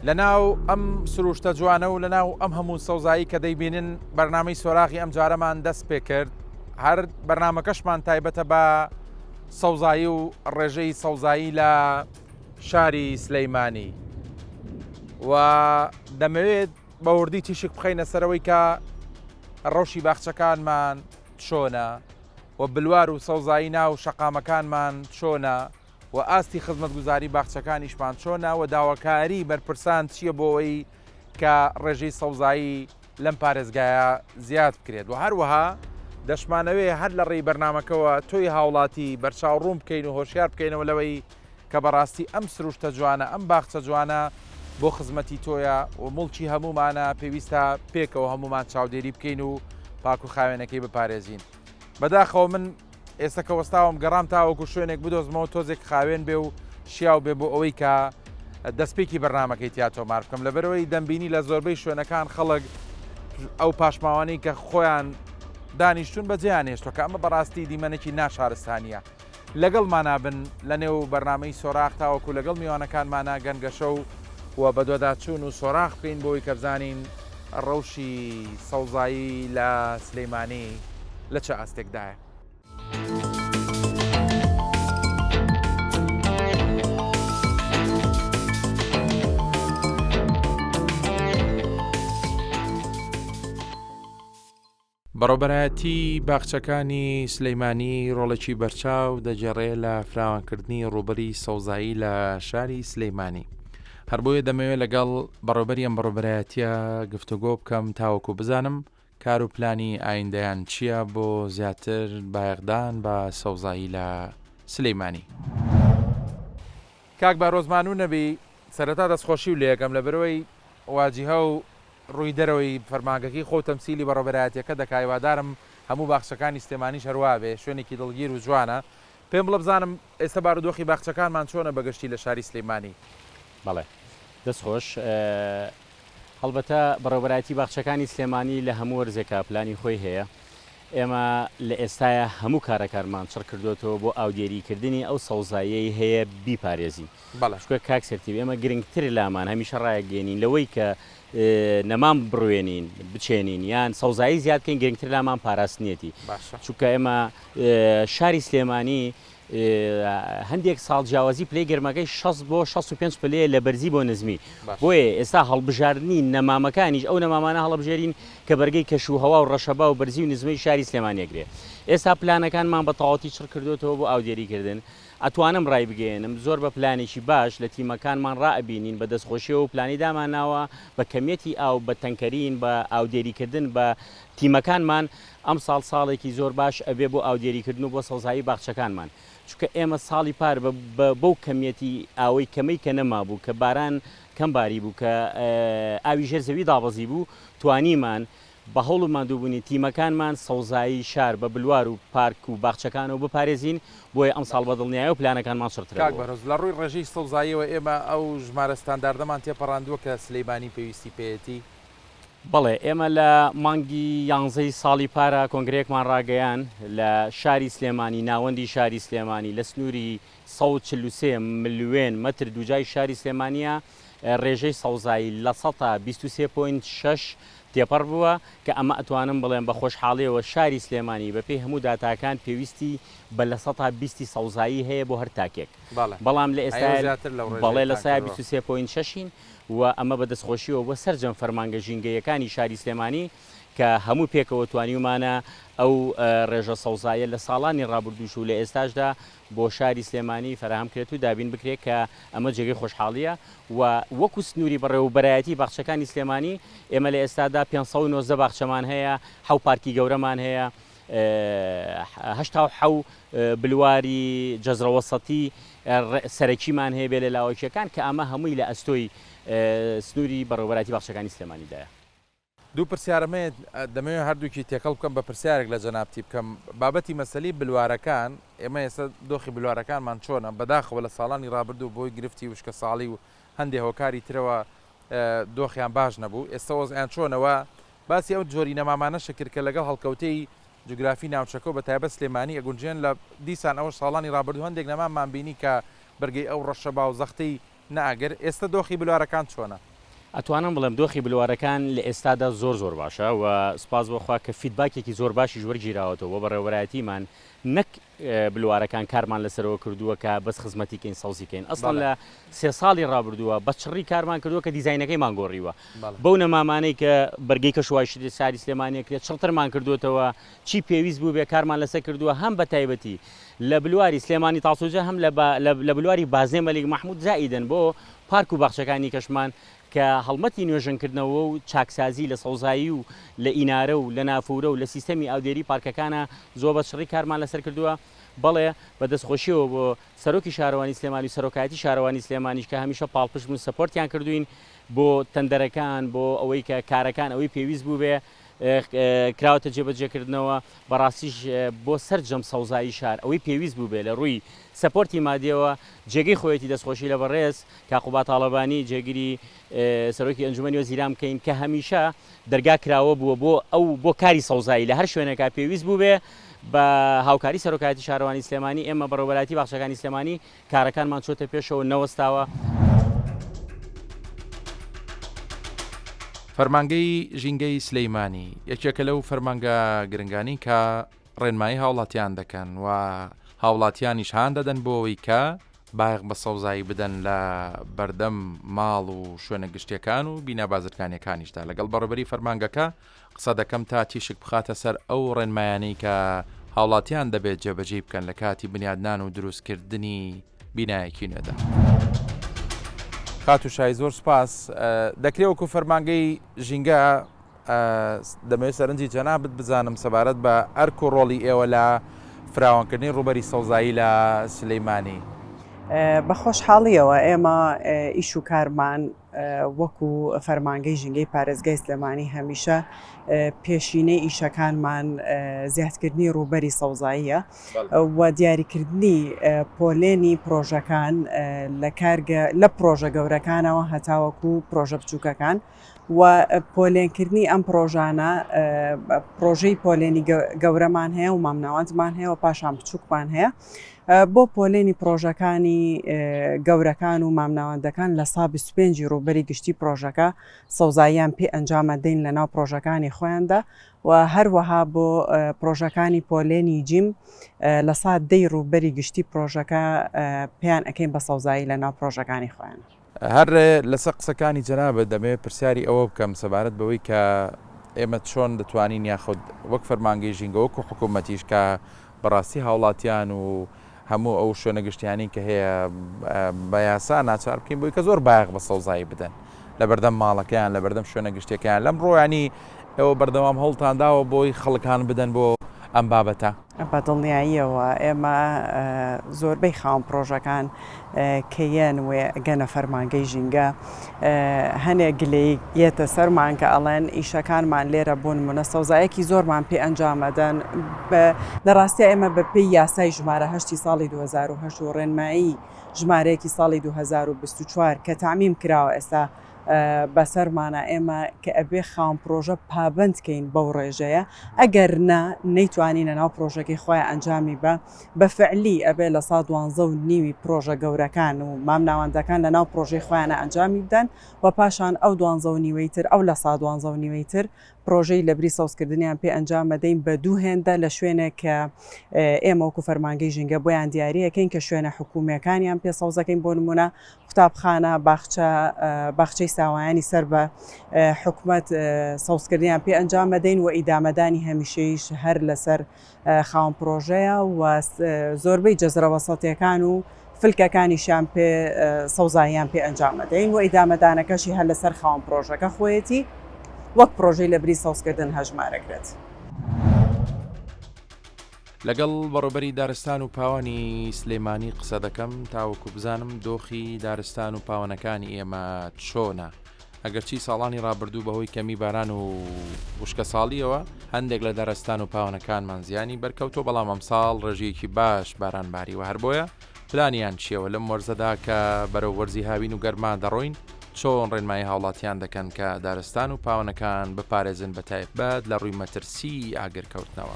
لەناو ئەم سروشتە جوانە و لەناو ئەم هەموو سەوزایی کە دەیبینن بەرنامەی سۆراغی ئەم جارەمان دەست پێ کرد هەر بەرنامەکەشمان تایبەتە بە سەوزایی و ڕێژەی سەوزایی لە شاری سلەیمانی و دەمەوێت بە وردی تیشک بخەینە سەرەوەی کە ڕەوشی باخچەکانمان چۆنە و بلوار و سەوزایی ناو شەقامەکانمان چۆنە و ئاستی خزمەتگوزاری باخچەکانیشمان چۆنە و داواکاری بەرپرسان چییە بۆ ئەوەی کە ڕێژەی سەوزایی لەم پارێزگایە زیاد بکرێت و هەروەها دەشمانەوێ هەر لە ڕێی بەرنامەکەوە تۆی هاوڵاتی بەرچاو ڕوون بکەین و هۆشیار بکەینەوە لەوەی کە بەڕاستی ئەم سروشتە جوانە ئەم باخچە جوانە بۆ خزمەتی تۆیە و موڵکی هەموومانە پێویستە پێکەوە هەموومان چاودێری بکەین و پاک و خاوێنەکەی بپارێزین بەداخەوە من ئێستا کە وەستاوم گەڕام تاوەکو شوێنێک بدۆزمەوە تۆزێک خاوێن بێ و شیاو بێ بۆ ئەوەی کە دەستپێکی بەرنمەکەی تیا تۆمار بکەم لەبەرەوەی دەمبینی لە زۆربەی شوێنەکان خەڵک ئەو پاشماوانەی کە خۆیان دانیشتون بەجێیان هێشتوە کە ئەمە بەڕاستی دیمەنێکی ناشارستانیە لەگەڵمانا بن لە نێو بەرنامەی سۆراخ تاوەکو لەگەڵ میوانەکانمانا گەنگەشە و و بەدواداچوون و سۆراخ بکەین بۆی کە بزانین ڕەوشی سەوزایی لە سلیمانی لە چ ئاستێکدایە. بەڕێوەبەرایەتی باخچەکانی سلیمانی ڕۆڵێکی بەرچاو دەگێڕێ لە فراوانکردنی ڕووبەری سەوزایی لە شاری سلیمانی. هەر بۆیە دەمەوێت لەگەڵ بەڕێوبەری ئەم بەڕێوبەرایەتیە گفتوگۆ بکەم تاوەکو بزانم کار و پلانی ئایندەیان چییە بۆ زیاتر بایەخدان بە سەوزایی لە سلیمانی. کاک بەهرۆز مانوو نەبی سەرەتا دەستخۆشیو لێکەم لەبەرئەوەی واجیهە و ڕووی دەرەوەی فەرمانگەکەی خۆو تەمسیلی بەڕێوبەرایەتیەکە دەکا هیوادارم هەموو باخچەکانی سلێمانیش هەروابێ شوێنێکی دڵگیر و جوانە پێم بڵێ بزانم ئێستا بارودۆخی باخچەکانمان چۆنە بەگشتی لە شاری سلیمانی؟ بەڵێ دەست خۆش. هەڵبەتە بەڕێوبەرایەتی باخچەکانی سلێمانی لە هەموو وەرزێکا پلانی خۆی هەیە. ئێمە لە ئێستایا هەموو کارەکانمان چڕ کردۆتەوە بۆ ئاودێری کردنی ئەو سەوزاییەی هەیە بیپارێزین. بەڵێ. چونکە کاک سەرتیپ ئێمە گرنگتر لامان هەمیشە ڕایەگەیەنین لەوەی کە نەمام بڕوێنین بچێنین یان سەوزایی زیاد بکەین گرنگتر لامان پاراستنیەتی. باشە. چونکە ئێمە شاری سلێمانی هەندێک ساڵ جیاوازی پلەی گەرماکەی 60 بۆ 65 پلەیە لە بەرزی بۆ نزمی بۆیە ئێستا هەڵبژاردنی نەمامەکانیش ئەو نەمامانە هەڵبژێرین کە بەرگەی کەش و هەوا و ڕەشەبا و بەرزی و نزمەی شاری سلێمانی ئەگرێ ئێستا پلانەکانمان بە تەواوەتی چڕ کردۆتەوە بۆ ئاودێریکردن ئەتوانم ڕایبگەیەنم زۆر بە پلانێکی باش لە تیمەکانمان ڕائەبینین بە دەستخۆشیەوە پلانی دامانناوە بە کەمیەتی ئاو بە تەنکەرین بە ئاودێریکردن بە تیمەکانمان ئەمساڵ ساڵێکی زۆر باش ئەبێ بۆ ئاودێریکردن و بۆ سەوزایی باخچەکانمان، چونکە ئێمە ساڵی پار بە بەو کەمیەتی ئاوەی کەمەی کە نەمابوو، کە باران کەم باریبوو، کە ئاوی ژێر زەوی دابەزیبوو، توانیمان بە هەوڵ و ماندووبوونی تیمەکانمان سەوزایی شار بە بلوار و پارک و باخچەکانەوە بپارێزین، بۆیە ئەمساڵ بە دڵنیایەوە پلانەکانمان چڕترە کاک بووە. بەهرۆز، لە ڕووی ڕێژەی سەوزاییەوە ئێمە ئەو ژمارە ستانداردەمان تێپەڕاندووە کە سلیمانی پێویستی پێیەتی؟ بەڵێ، ئێمە لە مانگی یانزەی ساڵی پارا کۆنگرەیەکمان ڕاگەیان لە شاری سلێمانی، ناوەندی شاری سلێمانی لە سنووری 143 ملوێن مەتر دووجای شاری سلێمانییە، ڕێژەی سەوزایی 23 point شەش تێپەڕ بووە، کە ئەمە ئەتوانم بڵێم بە خۆشحاڵیەوە شاری سلێمانی بەپێی هەموو داتاکان پێویستی بە 20% سەوزایی هەیە بۆ هەر تاکێک، بەڵام لە ئێستا بەڵێ 23 point شەشین. و ئەمە بە دەستخۆشیەوە بۆ سەرجەم فەرمانگە ژینگەییەکانی شاری سلێمانی کە هەموو پێکەوە توانیومانە ئەو ڕێژە سەوزایە لە ساڵانی ڕابردووش و لە ئێستاشدا بۆ شاری سلێمانی فەراهەم کرێت و دابین بکرێت کە ئەمە جێگەی خۆشحاڵیە و وەکو سنووری بەڕێوەبەرایەتی باخچەکانی سلێمانی ئێمە لە ئێستادا 519 باخچەمان هەیە، حەو پارکی گەورەمان هەیە، 87 بلواری جەزرەوەسەتی سەرەکیمان هەیە بێ لە لاوەکییەکان کە ئەمە هەمووی لە ئەستۆی سنووری بەڕێوەبەرایەتی باخچەکانی سلێمانیدایە. دوو پرسیارم هەیە دەمەوێت هەردووکی تێکەڵ بکەم بە پرسیارێک لە جەنابتی بکەم بابەتی مەسەلی بلوارەکان ئێمە ئێستا دۆخی بلوارەکانمان چۆنە بەداخەوە لە ساڵانی ڕابردوو بۆی گرفتی وشکە ساڵی و هەندێ هۆکاری ترەوە دۆخیان باش نەبوو ئێستا وەزعیان چۆنە وە باسی ئەو جۆری نەمامانەشت کرد کە لەگەڵ هەڵکەوتەی جوگرافی ناوچەکە و بەتایبەت سلێمانی ئەگونجێن لە دیسان ئەوەش ساڵانی ڕابردوو هەندێک نەماممان بینی کە بەرگەی ئەو ڕەشەبا و زەختەی نەئەگرت ئێستە دۆخی بلوارەکان چۆنە؟ ئەتوانم بڵێم دۆخی بلوارەکان لە ئێستادا زۆر زۆر باشە و سوپاس بۆ خوا کە feedback ێکی زۆر باشیش وەرگیراوەتەوە بۆ بەڕێوەبەرایەتیمان نەک بلوارەکان کارمان لەسەرەوە کردووە کە بەس خزمەتی کەین سەوزی کەین ئەسڵەن لە سێ ساڵی ڕابردووە بە چڕی کارمان کردووە کە دیزاینەکەیمان گۆڕیوە بەو نەمامانەی کە بەرگەی کەشوهەوای شاری سلێمانی ئەکرێت چڕترمان کردووەتەوە چی پێویست بووبێ کارمان لەسەر کردووە هەم بە تایبەتی لە بلواری سلێمانی تاسوجە هەم لە بلواری بازنەی مەلیک مەحمود زائیدەن بۆ پارک و باخچەکانی کەشمان کە هەڵمەتی نوێژەنکردنەوە و چاکسازی لە سەوزایی و لە ئینارە و لە نافورە و لە سیستەمی ئاودێری پارکەکانە زۆر بە چڕی کارمان لەسەر کردووە. بەڵێ بە دەستخۆشیەوە بۆ سەرۆکی شارەوانی سلێمانی و سەرۆکایەتی شارەوانی سلێمانیش کە هەمیشە پاڵپشت بوون support یان کردووین بۆ تەندەرەکان بۆ ئەوەی کە کارەکان ئەوەی پێویست بووبێ کراوەتە جێبەجێکردنەوە بەڕاستیش بۆ سەرجەم سەوزایی شار ئەوەی پێویست بووبێ لە ڕووی support ی مادیەوە جێگەی خۆیەتی دەستخۆشی لە بەڕێز کاک قوباد تاڵەبانی جێگری سەرۆکی ئەنجومەنی وەزیران بکەین کە هەمیشە دەرگا کراوە بووە بۆ ئەو بۆ کاری سەوزایی لە هەر شوێنێکا پێویست بووبێ بە هاوکاری سەرۆکایەتی شارەوانی سلێمانی ئێمە بەڕێوەبەرایەتی باخچەکانی سلێمانی کارەکانمان چۆتە پێشەوە نەوەستاوە. فەرمانگەی ژینگەی سلیمانی یەکێکە لەو فەرمانگە گرنگانی کە ڕێنمایی هاوڵاتیان دەکەن و هاوڵاتیانیش هان دەدەن بۆ ئەوەی کە بایەخ بە سەوزایی بدەن لە بەردەم ماڵ و شوێنە گشتیەکان و بینا بازرگانیەکانیشدا لەگەڵ بەڕێوەبەری فەرمانگەکە قسە دەکەم تا تیشک بخاتە سەر ئەو ڕێنمایانەی کە هاوڵاتیان دەبێت جێبەجێی بکەن لە کاتی بنیادنان و دروستکردنی بینایەکی نوێدا. خاتوو شای زۆر سوپاس. دەکرێ وەکو فەرمانگەی ژینگە دەمەوێت سەرنجی جەنابت بزانم سەبارەت بە ئەرک و ڕۆڵی ئێوە لە فراوانکردنی ڕووبەری سەوزایی لە سلیمانی. بە خۆشحاڵییەوە ئێمە ئیش و کارمان وەکو فەرمانگەی ژینگەی پارێزگای سلێمانی هەمیشە پێشینەی ئیشەکانمان زیادکردنی ڕووبەری سەوزاییە و دیاریکردنی پۆلێنی پرۆژەکان لە کارگە لە پرۆژە گەورەکانەوە هەتاوەکو پرۆژە بچووکەکان و پۆلێنکردنی ئەم پرۆژانە پرۆژەی پۆلێنی گەورەمان هەیە و مامناوەندمان هەیە و پاشان بچووکمان هەیە بۆ پۆلێنی پرۆژەکانی گەورەکان و مامناوەندەکان لە سا 25 ڕووبەری گشتی پرۆژەکە سەوزاییان پێ ئەنجامە دەین لە ناو پرۆژەکانی خۆیاندا و هەروەها بۆ پرۆژەکانی پۆلێنی جیم لە سا دەی ڕووبەری گشتی پرۆژەکە پێیان ئەەکەین بە سەوزایی لە ناو پرۆژەکانی خۆیان. هەر لەسەر قسەکانی جەنابت دەمەوێت پرسیاری ئەوە بکەم سەبارەت بەوەی کە ئێمە چۆن دەتوانین یاخود وەک فەرمانگەی ژینگە وەکو حکوومەتیش کە بەڕاستی هاوڵاتیان و هەموو ئەو شوێنە گشتیانی کە هەیە بە یاسا ناچار بکەین بۆی کە زۆر بایەخ بە سەوزایی بدەن لە بەردەم ماڵەکەیان لە بەردەم شوێنە گشتیەکەیان لەم ڕۆیانی ئێوە بەردەوام هەوڵتان داوە بۆی خەڵکان بدەن بۆ ئەم بابەتە؟ بە دڵنیاییەوە ئێمە زۆربەی خاوەن پڕۆژەکان کە یەن و ئەگەنە فەرمانگەی ژینگە هەنێ گلەیی یەتە سەرمان کە ئەڵێن ئیشەکانمان لێرە بۆ نمونە سەوزایەکی زۆرمان پێ ئەنجام ئەدەن لە ڕاستیا ئێمە بە پێی یاسای ژمارە هەشتی ساڵی 2008 و ڕێنمایی ژمارەیەکی ساڵی 2024 کە تەعمیم کراوە ئێستا بەسەرمانە ئێمە کە ئەبێ خاوەن پرۆژە پابەند کەین بەو ڕێژەیە ئەگەر نا نەیتوانی لە ناو پرۆژەکەی خۆی ئەنجامی بە بە فعلی ئەبێ لە سا دوانزە و نیوی پرۆژە گەورەکان و مامناوەندەکان لە ناو پرۆژەی خۆیانە ئەنجامی بدەن و پاشان ئەو دوانزە و نیوەی تر ئەو لە سا دوانزە و نیوەی تر پرۆژەی لەبری سەوزکردنیان پێ ئەنجام ئەدەین بە دوو هێندە لە شوێنێک کە ئێمە وەکو فەرمانگەی ژینگە بۆیان دیاری ئەکەین کە شوێنە حکوومییەکانیان پێ سەوزەکەین بۆ نموونە قوتابخانە، باخچە، باخچەی ساوایانی سەر بە حکومەت سەوزکردنیان پێ ئەنجام ئەدەین و ئیدامەدانی هەمیشەییش هەر لەسەر خاوەن پرۆژەیە و زۆربەی جەزرە وەسەتیەکان و فلکەکانیشیان پێ سەوزاییان پێ ئەنجام ئەدەین و ئیدامەدانەکەشی هەر لەسەر خاوەن پرۆژەکە خۆیەتی وەک پرۆژەی لەبری سەوزکردن هەژمارەکرێت. لەگەڵ بەڕێوبەری دارستان و پاوانی سلێمانی قسە دەکەم تاوەکو بزانم دۆخی دارستان و پاوەنەکانی ئێمە چۆنە. ئەگەرچی ساڵانی ڕابردوو بەهۆی کەمی باران و وشکەساڵییەوە هەندێک لە دارستان و پاوەنەکانمان زیانی بەرکەوتووە، بەڵام ئەمساڵ ڕێژەیەکی باش باران باریوە، هەر بۆیە پلانیان چییە و لەم وەرزەدا کە بەرەو وەرزی هاوین و گەرما دەڕۆین چۆن ڕێنمایی هاوڵاتیان دەکەن کە دارستان و پاوەنەکان بپارێزن بەتایبەت لە ڕووی مەترسیی ئاگرکەوتنەوە.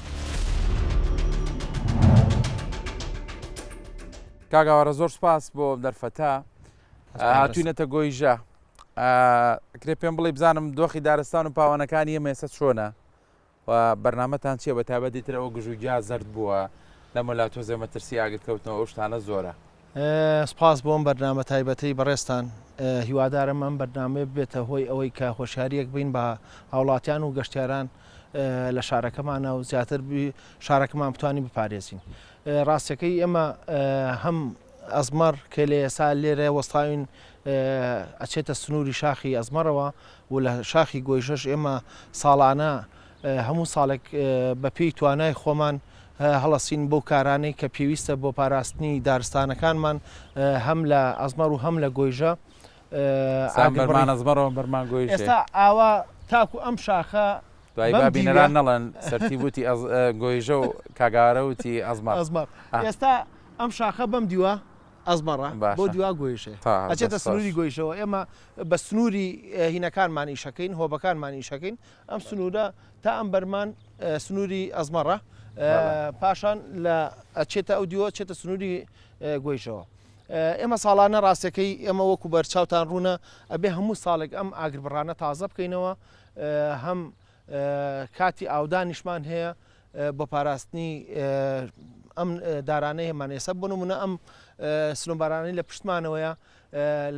کاک ئاوارە زۆر سوپاس بۆ ئەم دەرفەتە. هاتوینەتە گۆیژە. ئەکرێ پێم بڵێی بزانم دۆخی دارستان و پاوانەکانی ئێمە ئێستا چۆنە و بەرنامەتان چییە بە تایبەتی تر ئەوە گژوگیا زەرد بووە لەمەلا تۆزێ مەترسی ئاگرکەوتنەوە ئەو شتانە زۆرە. سپاس بۆ ئەم بەرنامە تایبەتەی بەڕێزتان، هیوادارم ئەم بەرنامەیە ببێتە هۆی ئەوەی کە هۆشیارییەک بین بە هاوڵاتیان و گەشتیاران لە شارەکەمانە و زیاتر شارەکەمان بتوانین بپارێزین. ڕاستیەکەی ئێمە هەم ئەزمەڕ کە لە ئێستا لێرە وەستاوین ئەچێتە سنووری شاخی ئەزمەڕەوە و لە شاخی گۆیژەش ئێمە ساڵانە هەموو ساڵێک بە پێی توانای خۆمان هەڵەسین بەو کارانەی کە پێویستە بۆ پاراستنی دارستانەکانمان هەم لە ئەزمەڕ و هەم لە گۆیژە. بەرمان ئەزمەڕەوە بەرمان گۆیژێ. ئێستا ئاوا تاکو ئەم شاخە دوایی با بینەران نەڵێن سەرتیب وتی گۆیژە و کاک ئاوارە وتی ئەزمەڕ. ئەزمەڕ. ئێستا ئەم شاخە بەم دیوە ئەزمەڕە بۆ دیوا گۆیژێ ئەچێتە سنووری گۆیژەوە ئێمە بە سنووری هینەکانمان ئیشەکەین هۆبەکانمان ئیشەکەین ئەم سنوورە تا ئەم بەرمان سنووری ئەزمەڕە پاشان لە ئەچێتە ئەو دیوە چێتە سنووری گۆیژەوە. ئێمە ساڵانە ڕاستەکەی ئێمە وەکو بەرچاوتان ڕوونە ئەبێ هەموو ساڵێک ئەم ئاگربڕانە تازە بکەینەوە هەم کاتی ئاودانیشمان هەیە بۆ پاراستنی ئەم دارانەی هەمان ئێستا بۆ نمونە ئەم سنوبارانەی لە پشتمانەوەیە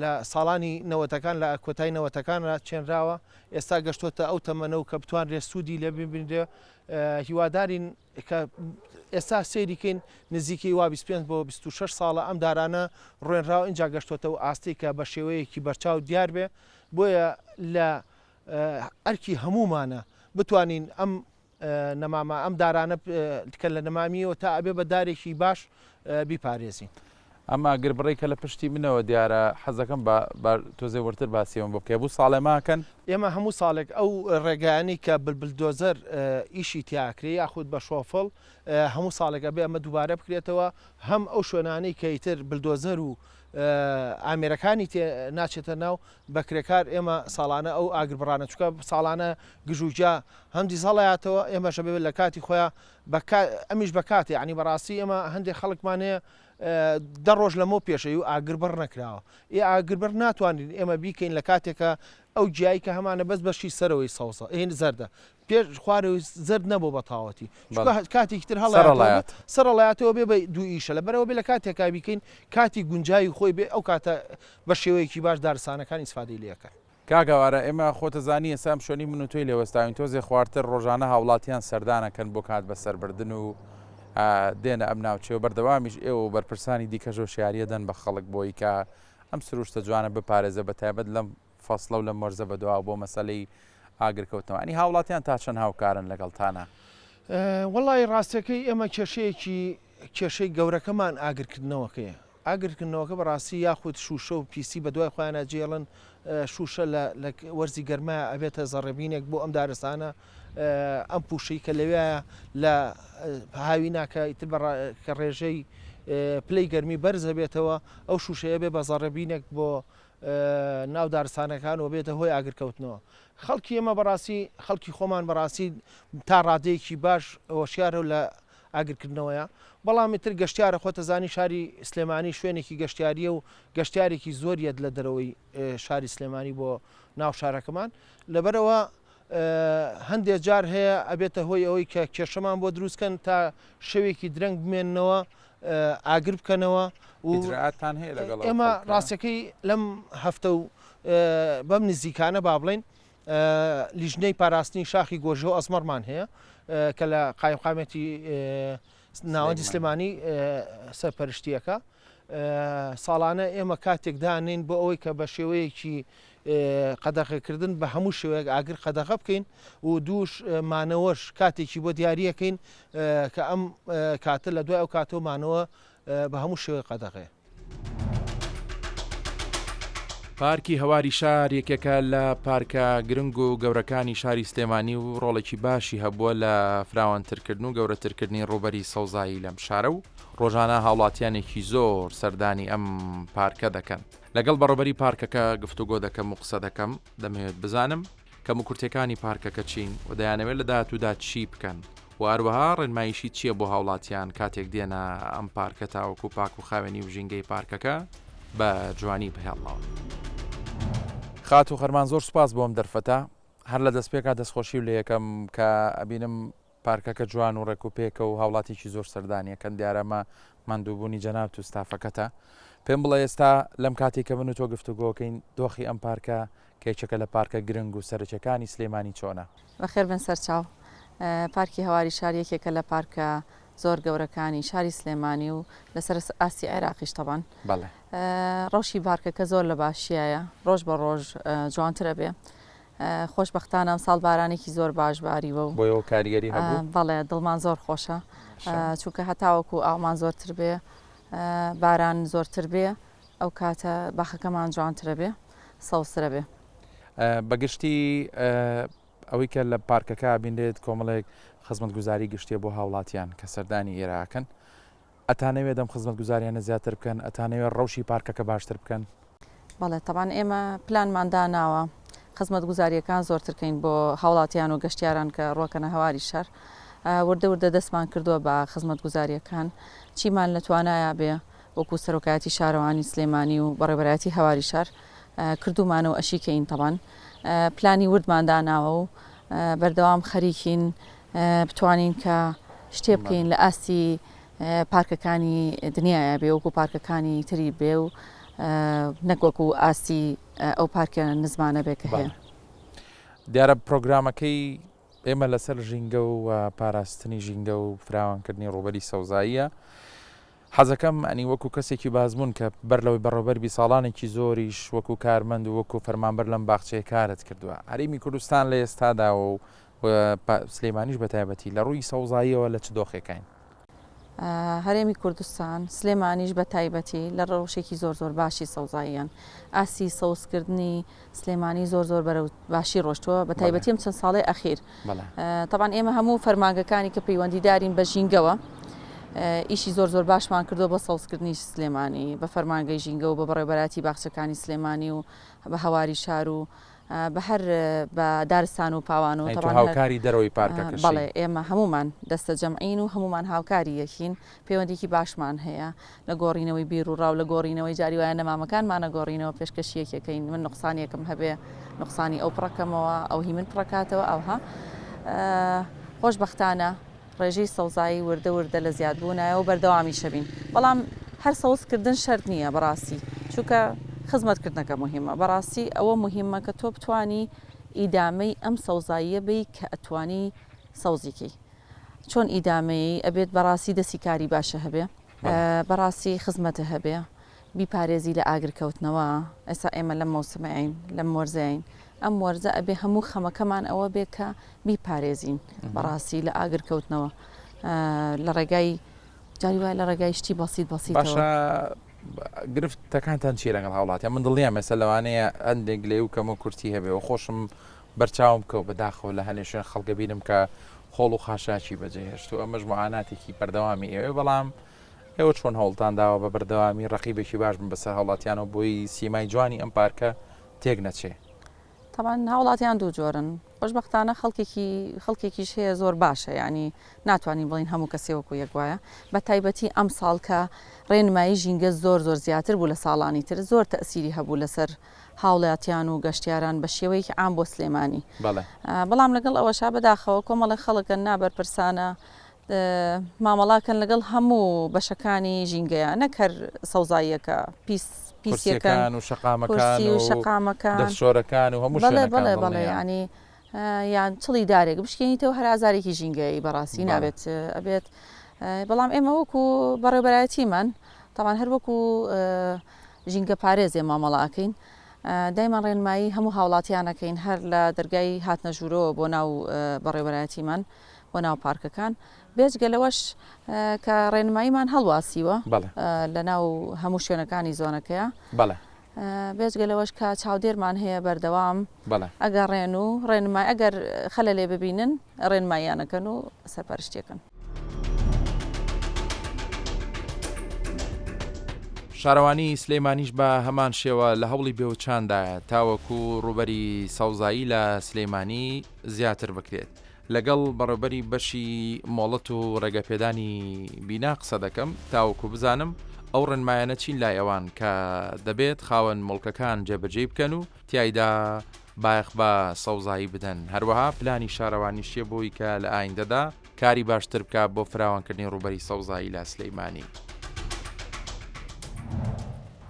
لە ساڵانی نەوەتەکان لە کۆتای نەوەتەکان چێنراوە ئێستا گەشتۆتە ئەو تەمەنە و کە بتوانرێت سوودی لێ ببینرێ هیوادارین کە ئێستا سەیری کەین نزیکەی وا 25 بۆ 26 ساڵە ئەم دارانە ڕوێنراوە اینجا گەشتۆتە و ئاستی کە بە شێوەیەکی بەرچاو دیار بێ بۆیە لە ئەرکی هەموومانە بتوانین ئەم نەمامە ئەم دارانە کە لە نەمامیەوە تا ئەبێ بە دارێکی باش بیپارێزین. ئەم ئاگربڕەی کە لە پشتی منەوە دیارە حەزەکەم بە بە تۆزێ وردتر باسی ئەوم بۆ بکەی بوو ساڵێ ماکەن؟ ئێمە هەموو ساڵێک ئەو ڕێگایانەی کە بلبلدۆزەر ئیشی تیا ئەکرێ یاخود بە شۆفڵ هەموو ساڵێک ئەبێ ئەمە دووبارە بکرێتەوە هەم ئەو شوێنانەی کە ئیتر بلدۆزەر و ئامێرەکانی تێ ناچێتە ناو بە کرێکار ئێمە ساڵانە ئەو ئاگربڕانە چونکە ساڵانە گژوگیا هەم دیزەڵ ئەیاتەوە ئێمەش ئەبێ لە کاتی خۆیا بە ئەمیش بە کاتێ یانی بەڕاستی ئێمە هەندێک خەڵکمان هەیە دە ڕۆژ لەمەو پێشەی و ئاگربڕ نەکراوە ئێ ئاگربڕ ناتوانین ئێمە بیکەین لە کاتێکە ئەو گیایی کە هەمانە بەس بەشی سەرەوەی سەوزە هین زەردە پێش خوارەوەی زەرد نەبوو بە تەواوەتی چونکە کاتێکی تر هەڵەیات سەرەڵایەتەوە بێ بە دوو ئیشە لەبەرەوە بێ لە کاتێکا بیکەین کاتی گونجاوی خۆی بێ ئەو کاتە بە شێوەیەکی باش دارستانەکان ئیسفادەی لێکەن. کاک ئاوارە ئێمە خۆتەزانی ئێستا ئەم شوێنەی من و تۆی لێ وەستاوین تۆزێ خوارتر ڕۆژانە هاوڵاتیان سەردانەکەن بۆ کات بەسەربردن و دێنە ئەم ناوچەیە و بەردەوامیش ئێوە و بەرپرسانی دیکەش هۆشیاریە دەن بە خەڵک بۆی کە ئەم سروشتە جوانە بپارێزە بە تایبەت لەم فەسڵە و لەم وەرزە بەدواوە بۆ مەسەلەی ئاگرکەوتنەوە ئەنی هاوڵاتیان تا چەند هاوکارن لەگەڵتانا؟ وەڵی ڕاستەکەی ئێمە کێشەیەکی کێشەی گەورەکەمان ئاگرکردنەوەکەیە ئاگرکردنەوەکە بەڕاستی یاخود شوشە و پیسی بەدوای خۆیانە جێڵن شوشە لە لە وەرزی گەرمایە ئەبێتە زەڕەبینێک بۆ ئەم دارستانە ئەم پوشەی کە لەوێیە لە هاوینا کە ئیتر کە ڕێژەی پلەی گەرمی بەرز ئەبێتەوە ئەو شوشەیە بێ بە زەڕەبینێک بۆ ناو دارستانەکان و بێتە هۆی ئاگرکەوتنەوە. خەڵکی ئێمە بەڕاستی خەڵکی خۆمان بەڕاستی تا ڕادەیەکی باش هۆشیارە و لە ئاگرکردنەوەیە بەڵام ئیتر گەشتیارە خۆتەزانی شاری سلێمانی شوێنێکی گەشتیاریە و گەشتیارێکی زۆر یەت لە دەرەوەی شاری سلێمانی بۆ ناو شارەکەمان لەبەرەوە هەندێ جار هەیە ئەبێتە هۆی ئەوەی کە کێشەمان بۆ دروست کەن تا شەوێکی درەنگ بمێننەوە ئاگر بکەنەوە و ئیجرائاتتان هەیە لەگەڵ ئەو ئێمە ڕاستەکەی لەم هەفتە و بەم نزیکانە با بڵێین لیژنەی پاراستنی شاخی گۆژە و ئەزمەڕمان هەیە کە لە قایمقامێتی ناوەندی سلێمانی سەرپەرشتیەکە ساڵانە ئێمە کاتێک دانێین بۆ ئەوەی کە بە شێوەیەکی قەدەغەکردن بە هەموو شێوەیەک ئاگر قەدەغە بکەین و دووش مانەوەش کاتێکی بۆ دیاریەکەین کە ئەم کاتە لە دوای ئەو کاتەوە مانەوە بە هەموو شێوەیەک قەدەغەیە. پارکی هەواری شار یەکێکە لە پارکە گرنگ و گەورەکانی شاری سلێمانی و ڕۆڵێکی باشی هەبووە لە فراوانترکردن و گەورەترکردنی ڕووبەری سەوزایی لەم شارە و ڕۆژانە هاوڵاتیانێکی زۆر سەردانی ئەم پارکە دەکەن. لەگەڵ بەڕێوبەری پارکەکە گفتوگۆ دەکەم و قسە دەکەم، دەمەوێت بزانم کەموکورتیەکانی پارکەکە چین و دەیانەوێت لە داهاتوودا چی بکەن و هەروەها ڕێنماییشی چییە بۆ هاوڵاتیان کاتێک دێنە ئەم پارکە تاوەکو پاک و خاوێنی و ژینگەی پارکەکە بە جوانی بهێڵنەوە. خاتوو خەرمان زۆر سوپاس بۆ ئەم دەرفەتە. هەر لە دەستپێکا دەستخۆشیو لێ ئەکەم کە ئەبینم پارکەکە جوان و ڕێک و پێکە و هاوڵاتیکی زۆر سەردانی ئەکەن دیارە ئەمە ماندووبوونی جەنابت و ستافەکەتە. پێم بڵێ ئێستا لەم کاتەی کە من و تۆ گفتوگۆکەین دۆخی ئەم پارکە کە یەکێکە لە پارکە گرنگ و سەرەکیەکانی سلێمانی چۆنە؟ بەخێر بێن سەرچاو. پارکی هەواری شار یەکێکە لە پارکە زۆر گەورەکانی شاری سلێمانی و لەسەر ئاستی عێراقیش تەبان. بەڵێ. ڕەوشی پارکەکە زۆر لە باشیایە، ڕۆژ بە ڕۆژ جوانتر ئەبێ. خۆشبەختانە ئەمساڵ بارانێکی زۆر باش باریوە و بۆیەوە کاریگەری هەبوو؟ بەڵێ دڵمان زۆر خۆشە چونکە هەتاوەکو ئاومان زۆرتر بێ باران زۆرتر بێ ئەو کاتە باخەکەمان جوانترە بێ سەوزترە بێ. بەگشتی ئەوەی کە لە پارکەکە بینرێت کۆمەڵێک خزمەتگوزاری گشتیە بۆ هاوڵاتیان کە سەردانی ئێرە ئەکەن ئەتانەوێت ئەم خزمەتگوزاریانە زیاتر بکەن ئەتانەوێت ڕەوشی پارکەکە باشتر بکەن؟ بەڵێ تەبعەن ئێمە پلانمان داناوە خزمەتگوزارییەکان زۆرتر کەین بۆ هاوڵاتیان و گەشتیاران کە ڕۆکەنە هەواری شار وردە وردە دەستمان کردووە بە خزمەتگوزارییەکان چیمان لە توانایا بێ وەکو سەرۆکایەتی شارەوانی سلێمانی و بەڕێوەبەرایەتی هەواری شار کردوومانە و ئەشیکەین تەبعەن پلانی وردمان داناوە و بەردەوام خەریکین بتوانین کە شتێ بکەین لە ئاستی پارکەکانی دنیاە بێ وەکو پارکەکانی تری بێ و نەک وەکو ئاستی ئەو پارکە نزمانە بێ کە هەیە. دیارە پرۆگرامەکەی ئێمە لەسەر ژینگە و پاراستنی ژینگە و فراوانکردنی ڕووبەری سەوزاییە. حەزەکەم ئەنی وەکو کەسێکی بازمون کە بەر لەوەی بەڕێوبەر بی ساڵانێکی زۆریش وەکو کارمەند و وەکو فەرمانبەر لەم باخچەیە کارت کردووە هەرێمی کوردستان لە ئێستادا و سلێمانیش بە تایبەتی لە ڕووی سەوزاییەوە لە چ دۆخێکین؟ هەرێمی کوردستان، سلێمانیش بە تایبەتی لە ڕەوشێکی زۆر زۆر باشی سەوزاییان. ئاستی سەوزکردنی سلێمانی زۆر زۆر بەرەو باشی ڕۆشتووە بە تایبەتی ئەم چەند ساڵەی ئەخیر. تەبعەن ئێمە هەموو فەرمانگەکانی کە پەیوەندیدارین بە ژینگەوە ئیشی زۆر زۆر باشمان کردووە بۆ سەوزکردنی سلێمانی بە فەرمانگەی ژینگە و بە بەڕێوەبەرایەتی باخچەکانی سلێمانی و بە هەواری شار و بە هەر بە دارستان و پاوان و تەبعەن هەر هاوکاری دەرەوەی پارکەکەشی. بەڵێ ئێمە هەموومان دەستە جەمعین و هەموومان هاوکاری یەکین پەیوەندیکی باشمان هەیە لە گۆڕینەوەی بیروڕا و لە گۆڕینەوەی جاری وایە نەمامەکانمان ئەگۆڕینەوە پێشکەشی یەکێکەین من نوقسانیەکم هەبێ نوقسانی ئەو پڕەکەمەوە ئەو هی من پڕەکاتەوە ئەوها خۆشبەختانە ڕێژەی سەوزایی وردە وردە لە زیادبوونایە و بەردەوامیشە بین بەڵام هەر سەوزکردن شەرت نییە بەڕاستی چونکە خزمەتکردنەکە مهمە بەڕاستی ئەوە مهمە کە تۆ بتانی ئیدامەی ئەم سەوزاییە بی کە ئەتوانی سەوزیکەی چۆن ئیدامەیەی ئەبێت بەڕاستی دەسی کاری باشە هەبێ بەڕاستی خزمەتە هەبێ بیپارێزی لە ئاگر کەوتنەوە ئێستا ئێمە لەم مەوسمەین لەم وەرزەین ئەم وەرزە ئەبێ هەموو خەمەکەمان ئەوە بێ کە بیپارێزین بەڕاستی لە ئاگر کەوتنەوە لە ڕێگای جاری وایە لە ڕێگای شتی بەسیت بەسیتەوە. باشە گرفتەکانتان چیە لەگەڵ هاوڵاتیان من دڵنیام ئێستا لەوانەیە هەندێک گلەیی و کەم و کورتی هەبێ و خۆشم بەرچاوم کەوت بەداخەوە لە هەنێ شوێن خەڵک ئەبینم کە خۆڵ و خاشاکی بەجێ هێشت و ئەمەش معاناتێکی بەردەوامی ئێوەیە بەڵام ئێوە چۆن هەوڵتان داوە بە بەردەوامی ڕەقیبێکی باش بن بەسەر هاوڵاتیانەوە بۆی سیمای جوانی ئەم پارکە تێک نەچێ؟ تەبعەن هاوڵاتیان دوو جۆرن خۆشبەختانە خەڵکێکی خەڵکێکیش هەیە زۆر باشە یعنی ناتوانین بڵین هەموو کەسێ وەکو یەک وایە بە تایبەتی ئەم ساڵ کە ڕێنمایی ژینگە زۆر زۆر زیاتر بوو لە ساڵانی تر زۆر تەسیری هەبوو لەسەر هاوڵاتیان و گەشتیاران بە شێوەیەکی عام بۆ سلێمانی بەڵام لەگەڵ ئەوەشا بەداخەوە کۆمەڵی خەڵکە نابەرپرسانە مامەڵاکەن لەگەڵ هەموو بەشەکانی ژینگەیە نەک هەر سەوزاییەکە پیس پیسیەکان و شەقامەکان و شەقامەکان دەستشۆرەکان و هەموو بەڵێ بەڵێ بەڵێ ینی یان چڵی دارێک بشکێنیتەوە هەر ئازارێکی ژینگەیی بەڕاستی نابێت ئەبێت بەڵام ئێمە وەکو بەڕێوبەرایەتیمان تاوان هەر وەکو ژینگە پارێزێ مامەڵە ئەکەین دایمان ڕێنمایی هەموو هاوڵاتیان ئەکەین هەر لە دەرگای هاتنە ژوورەوە بۆ ناو بەڕێوەبەرایەتیمان بۆ ناو پارکەکان بێجگە لەوەش کە ڕێنماییمان هەڵواسیوە لە ناو هەموو شوێنەکانی زۆنەکەیە بێجگە لەوەش کە چاودێرمان هەیە بەردەوام ئەگەڕێن و ڕێنمای ئەگەر خەلە لێ ببینن ڕێنماییانەکەن و سەرپەرشتیەکەن. شارەوانی سلێمانیش بە هەمان شێوە لە هەوڵی بێوچاندایە تاوەکو ڕووبەری سەوزایی لە سلێمانی زیاتر بکرێت. لەگەڵ بەڕێوبەری بەشی مۆڵەت و ڕێگەپێدانی بینا قسە دەکەم تاوەکو بزانم. ئەو ڕێنمایانە چین لای ئەوان کە دەبێت خاوەن موڵکەکان جێبەجێی بکەن و تیایدا بایەخ بە سەوزایی بدەن، هەروەها پلانی شارەوانیش چیە بۆی کە لە ئایندەدا کاری باشتر بکات بۆ فراوانکردنی ڕووبەری سەوزایی لە سلیمانی.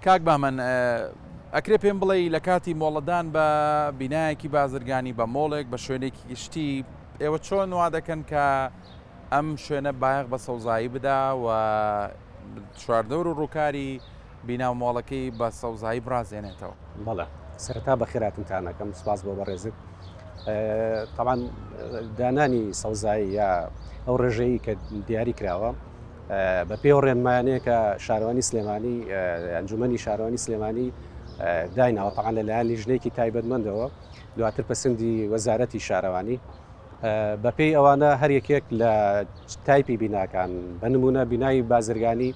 کاک بەهمەن ئەکرێ پێم بڵێی لە کاتی مۆڵەتدان بە بینایەکی بازرگانی بە مۆڵێک بە شوێنێکی گشتی ئێوە چۆن وا دەکەن کە ئەم شوێنە بایەخ بە سەوزایی بدا و چواردەور و ڕووکاری بینا و مۆڵەکەی بە سەوزایی بڕازێنێتەوە؟ بەڵێ سەرەتا بەخێراتنتان ئەکەم سپاس بۆ بەڕێزت تاوان دانانی سەوزایی یا ئەو ڕێژەیە کە دیاری کراوە بە پێ و ڕێنمایانەیە کە شارەوانی سلێمانی ئەنجومەنی شارەوانی سلێمانی دایناوە تاوان لەلایەن لیژنەیەکی تایبەتمەندەوە دواتر پەسەندی وەزارەتی شارەوانی بەپێی ئەوانە هەر یەکێک لە تایپی بیناکان بە نمونە بینای بازرگانی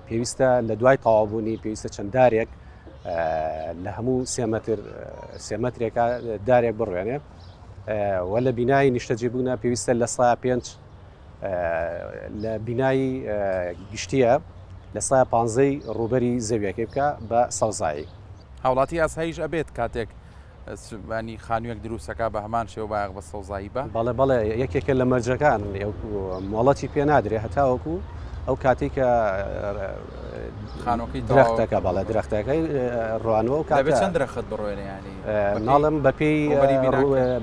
پێویستە لە دوای تەواوبوونی پێویستە چەند دارێک لە هەموو سێمەتر سێمەترێکە دارێک بڕوێنێ و لە بینای نیشتەجێبوونە پێویستە لە سا پێنج لە بینای گشتیە لە سا پانزەی ڕووبەری زەویەکەی بکە بە سەوزایی. هاوڵاتی ئاساییش ئەبێت کاتێک ینی خانوویەک دروستەکە بە هەمان شێوە بایەخ بە سەوزایی بە؟ بەڵێ بەڵێ یەکێکە لە مەرجەکان مۆڵەتی پێ نادرێ هەتاوەکو ئەو کاتێک کە خانوەکەی درەختەکە بەڵێ درەختەکەی ڕوانەوە و کاتە چەند درەخت بڕوێنێ ینی ناڵم بەپێی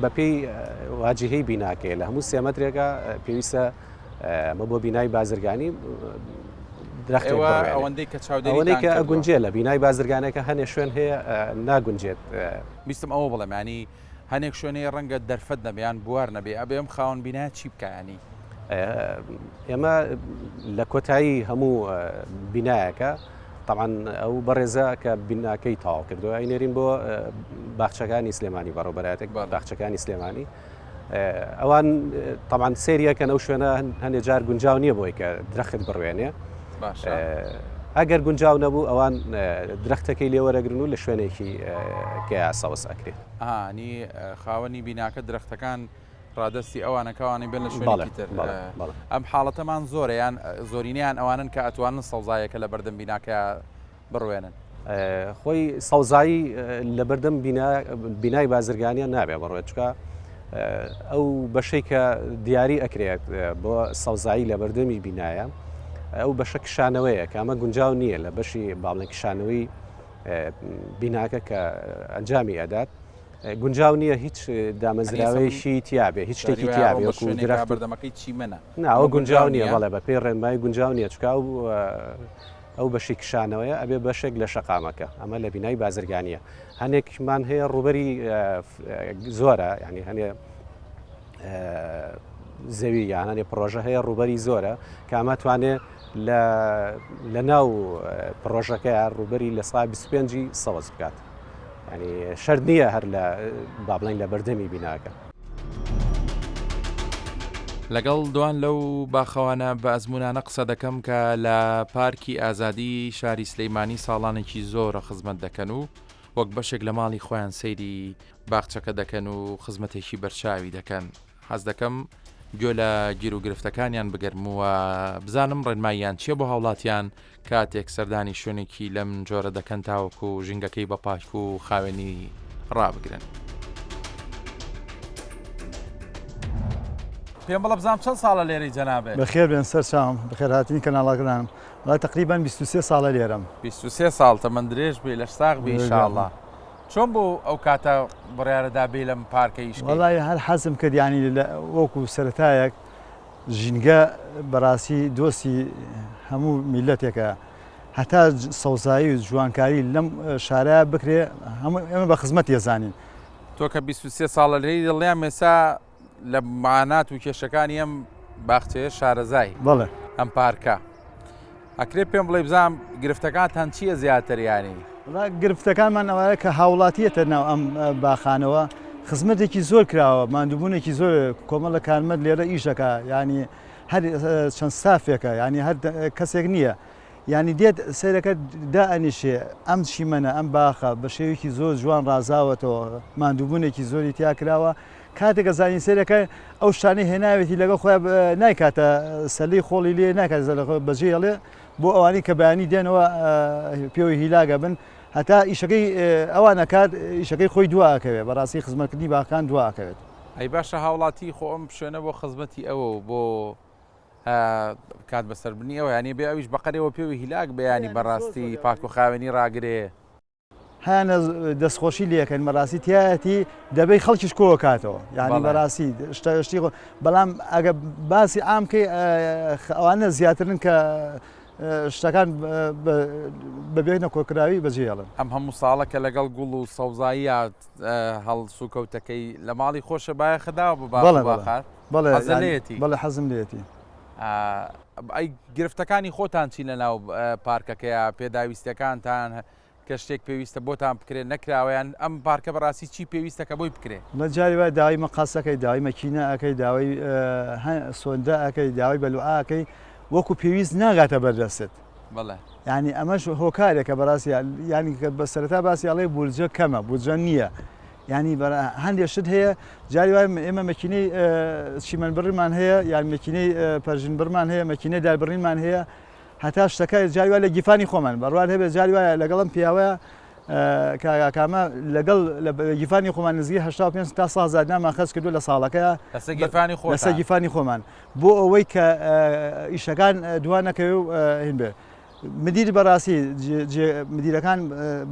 بەپێی واجهەی بیناکەی لە هەموو سێمەترێکە پێویستە ئەمە بۆ بینای بازرگانی درەختێک بڕوێنێ. ئەوەندەی کە چاودێریتان ئەوەندەی کە ئەگونجێ لە بینای بازرگانەکە هەنێ شوێن هەیە ناگونجێت. ویستم ئەوە بڵێم یانی هەنێک شوێن هەیە ڕەنگە دەرفەت نەبێ یان بوار نەبێ ئەبێ ئەم خاوەن بینایە چی بکا یانی؟ ئێمە لە کۆتایی هەموو بینایەکە تەبعەن ئەو بەڕێزە کە بیناکەی تەواو کردووە ئەینێرین بۆ باخچەکانی سلێمانی بەڕێوەبەرایەتێک باخچەکانی سلێمانی ئەوان تەبعەن سەیریەکەن ئەو شوێنە هەندێک جار گونجاو نییە بۆی کە درەخت بڕوێنێ ئەگەر گونجاو نەبوو ئەوان درەختەکەی لێوەرەگرن و لە شوێنێکی کە سەوز ئەکرێت ئانی خاوەنی بیناکە درەختەکان ڕادستی ئەوانەکەوانی بن لە شوێنێکی تر ئەم حاڵەتەمان زۆرە یان زۆرینیان ئەوانن کە ئەتوانن سەوزایەکە لە بەردەم بیناکە بڕوێنن. خۆی سەوزایی لەبەردەم بینای بازرگانیان نابێ بڕوێت چکە ئەو بەشەی کە دیاری ئەکرێت بۆ سەوزایی لە بەردەمی بینایە ئەو بەشە کشانەوەیە کە ئەمە گونجاو نییە لە بەشی باڵێن کشانەوەی بیناکە کە ئەنجامی ئەدات گونجاو نییە هیچ دامەزراوەیەکی تیاابێ هیچ شتێکی تیاابێ وەکو درەخت بەردەمەکەی چیمەنە ناوە گونجاو نییە بەڵێ بە پێی ڕێنمای گونجاو نییە چکا و ئەو بەشی کشانەوەیە ئەبێ بەشێک لە شەقامەکە ئەمە لە بینای بازرگانیە هەنێکمان هەیە ڕووبەری زۆرە ینی هەنێ زەوی یان هەنێ پرۆژە هەیە ڕووبەری زۆرە کامە توانێ لە ناو پرۆژەکەیان ڕووبەری لە سا 25 سەوز بکات ینی شەرت نییە هەر لە با بڵێن لە بەردەمی بیناکە. لەگەڵ دوان لەو باخەوانە بە ئەزموونانە قسە دەکەم کە لە پارکی ئازادی شاری سلیمانی ساڵانێکی زۆرە خزمەت دەکەن و وەک بەشێک لە ماڵی خۆیان سەیری باخچەکە دەکەن و خزمەتێکی بەرچاوی دەکەن. حەز دەکەم گوێ لە گیروگرفتەکانیان بگرم و بزانم ڕێنماییان چییە بۆ هاوڵاتیان کاتێک سەردانی شوێنێکی لەم جۆرە دەکەن تاوەکو ژینگەکەی بە پاک و خاوێنی ڕابگرن. پێم بڵێ بزانم چەند ساڵە لێرەی جەنابت؟ بەخێر بێن سەر چاوم، بەخێرهاتنی کەناڵەکەتان. وەڵا تەقریبەن 23 ساڵە لێرەم. 23 ساڵ تەمەن درێژ بی لەش ساغ بی ئیشاڵڵا. چۆن بوو ئەو کاتە بڕیارە دا بێی لەم پارکە ئیش کەی؟ وەڵای هەر حەزم کرد یانی وەکو سەرەتایەک ژینگە بەڕاستی دۆستی هەموو میللەتێکە هەتا سەوزایی و جوانکاری لەم شارە بکرێ هەموو ئێمە بە خزمەت ێزانین. تۆ کە 23 ساڵە لێی دڵنیام ئێستا لە معانات و کێشەکانی ئەم باخچەیە شارەزای. بەڵێ. ئەم پارکە. ئەکرێ پێم بڵێی بزانم گرفتەکانتان چییە زیاتر یانی؟ وەڵا گرفتەکانمان ئەوەیە کە هاوڵاتی یەتە ناو ئەم باخانەوە خزمەتێکی زۆر کراوە ماندووبوونێکی زۆر کۆمەڵە کارمەند لێرە ئیش دەکا یانی هەر چەند ستافێکە یانی هەر کەسێک نییە یانی دێت سەیرەکە دائەنیشێ ئەم چیمەنە ئەم باخە بە شێوەیەکی زۆر جوان ڕازاوەتەوە ماندووبوونێکی زۆری تیا کراوە کاتێک ئەزانی سەیرەکە ئەو شتانەی هێناوێتی لەگەڵ خۆیان نایکاتە سەلەی خۆڵی لێ ناکات بەجێ ئەڵێ. بۆ ئەوانەی کە بەیانی دێنەوە پێوەی هیلاک ئەبن هەتا ئیشەکەی ئەوان ئەکات ئیشەکەی خۆی دوا ئەکەوێت بەڕاستی خزمەتکردنی باخەکان دوا ئەکەوێت. ئەی باشە هاوڵاتی خۆ ئەم شوێنە بۆ خزمەتی ئەوە و بۆ کات بەسەربردنی ئەوە یانی بێ ئەویش بەقەرەوە پێوی هیلاک بێ یانی بەڕاستی پاک و خاوێنی ڕاگرێ. هەیانە دەستخۆشی لەکەن بەڕاستی تایەتی دەبەی خەڵکیش کۆکاتەوە یعنی بەڕاستی شتە شتی خۆ بەڵام ئەگە باسی ئامکەی ئەوانە زیاترن کە شتەکان بەبێ نەکۆکراوی بەجێڵن. ئەم هەموو ساڵە کە لەگەڵ گوڵ و سەوزاییە هەڵسوکەوتەکەی لە ماڵی خۆشە بایەخە داوە بە باخ و باخات؟ بەڵێ بەڵێ حەزم لێیەتی. ئەی گرفتەکانی خۆتان چین لەناو پارکەکەیا پێداویستیەکانتان کە شتێک پێویستە بۆتان بکرێت نەکراوە یان ئەم پارکە بەڕاستی چی پێویستە کە بۆی بکرێ؟ لە جاری وایە داوای مەقەس ئەکەی داوای مەکینە ئەکەی داوای سۆندە ئەکەی داوای بەلوعە ئەکەی وەکو پێویست ناگاتە بەردەستت بەڵێ یعنی ئەمەش هۆکارێکە بەڕاستی یعنی کە بە سەرەتا باسی ئەڵێ بورجە کەمە بودجە نییە یعنی هەندێک شت هەیە جاری وای ئێمە مەکینەی چیمەن بڕیمان هەیە یان مەکینەی پەرژین بڕمان هەیە مەکینەی داربڕینمان هەیە هەتا شتەکە جاری وایە لە گیرفانی خۆمان بەڕوات هەبێت جاری وایە لەگەڵم پیاوە کاک ئاکامە لەگەڵ لە گیرفانی خۆمان نزیکەی 85 تا 100 هەزار دینارمان خەرج کردووە لە ساڵەکە لەسەر گیرفانی خۆتان لەسەر گیرفانی خۆمان بۆ ئەوەی کە ئیشەکان دوا نەکەوێ و هین بێ مدیر بەڕاستی مدیرەکان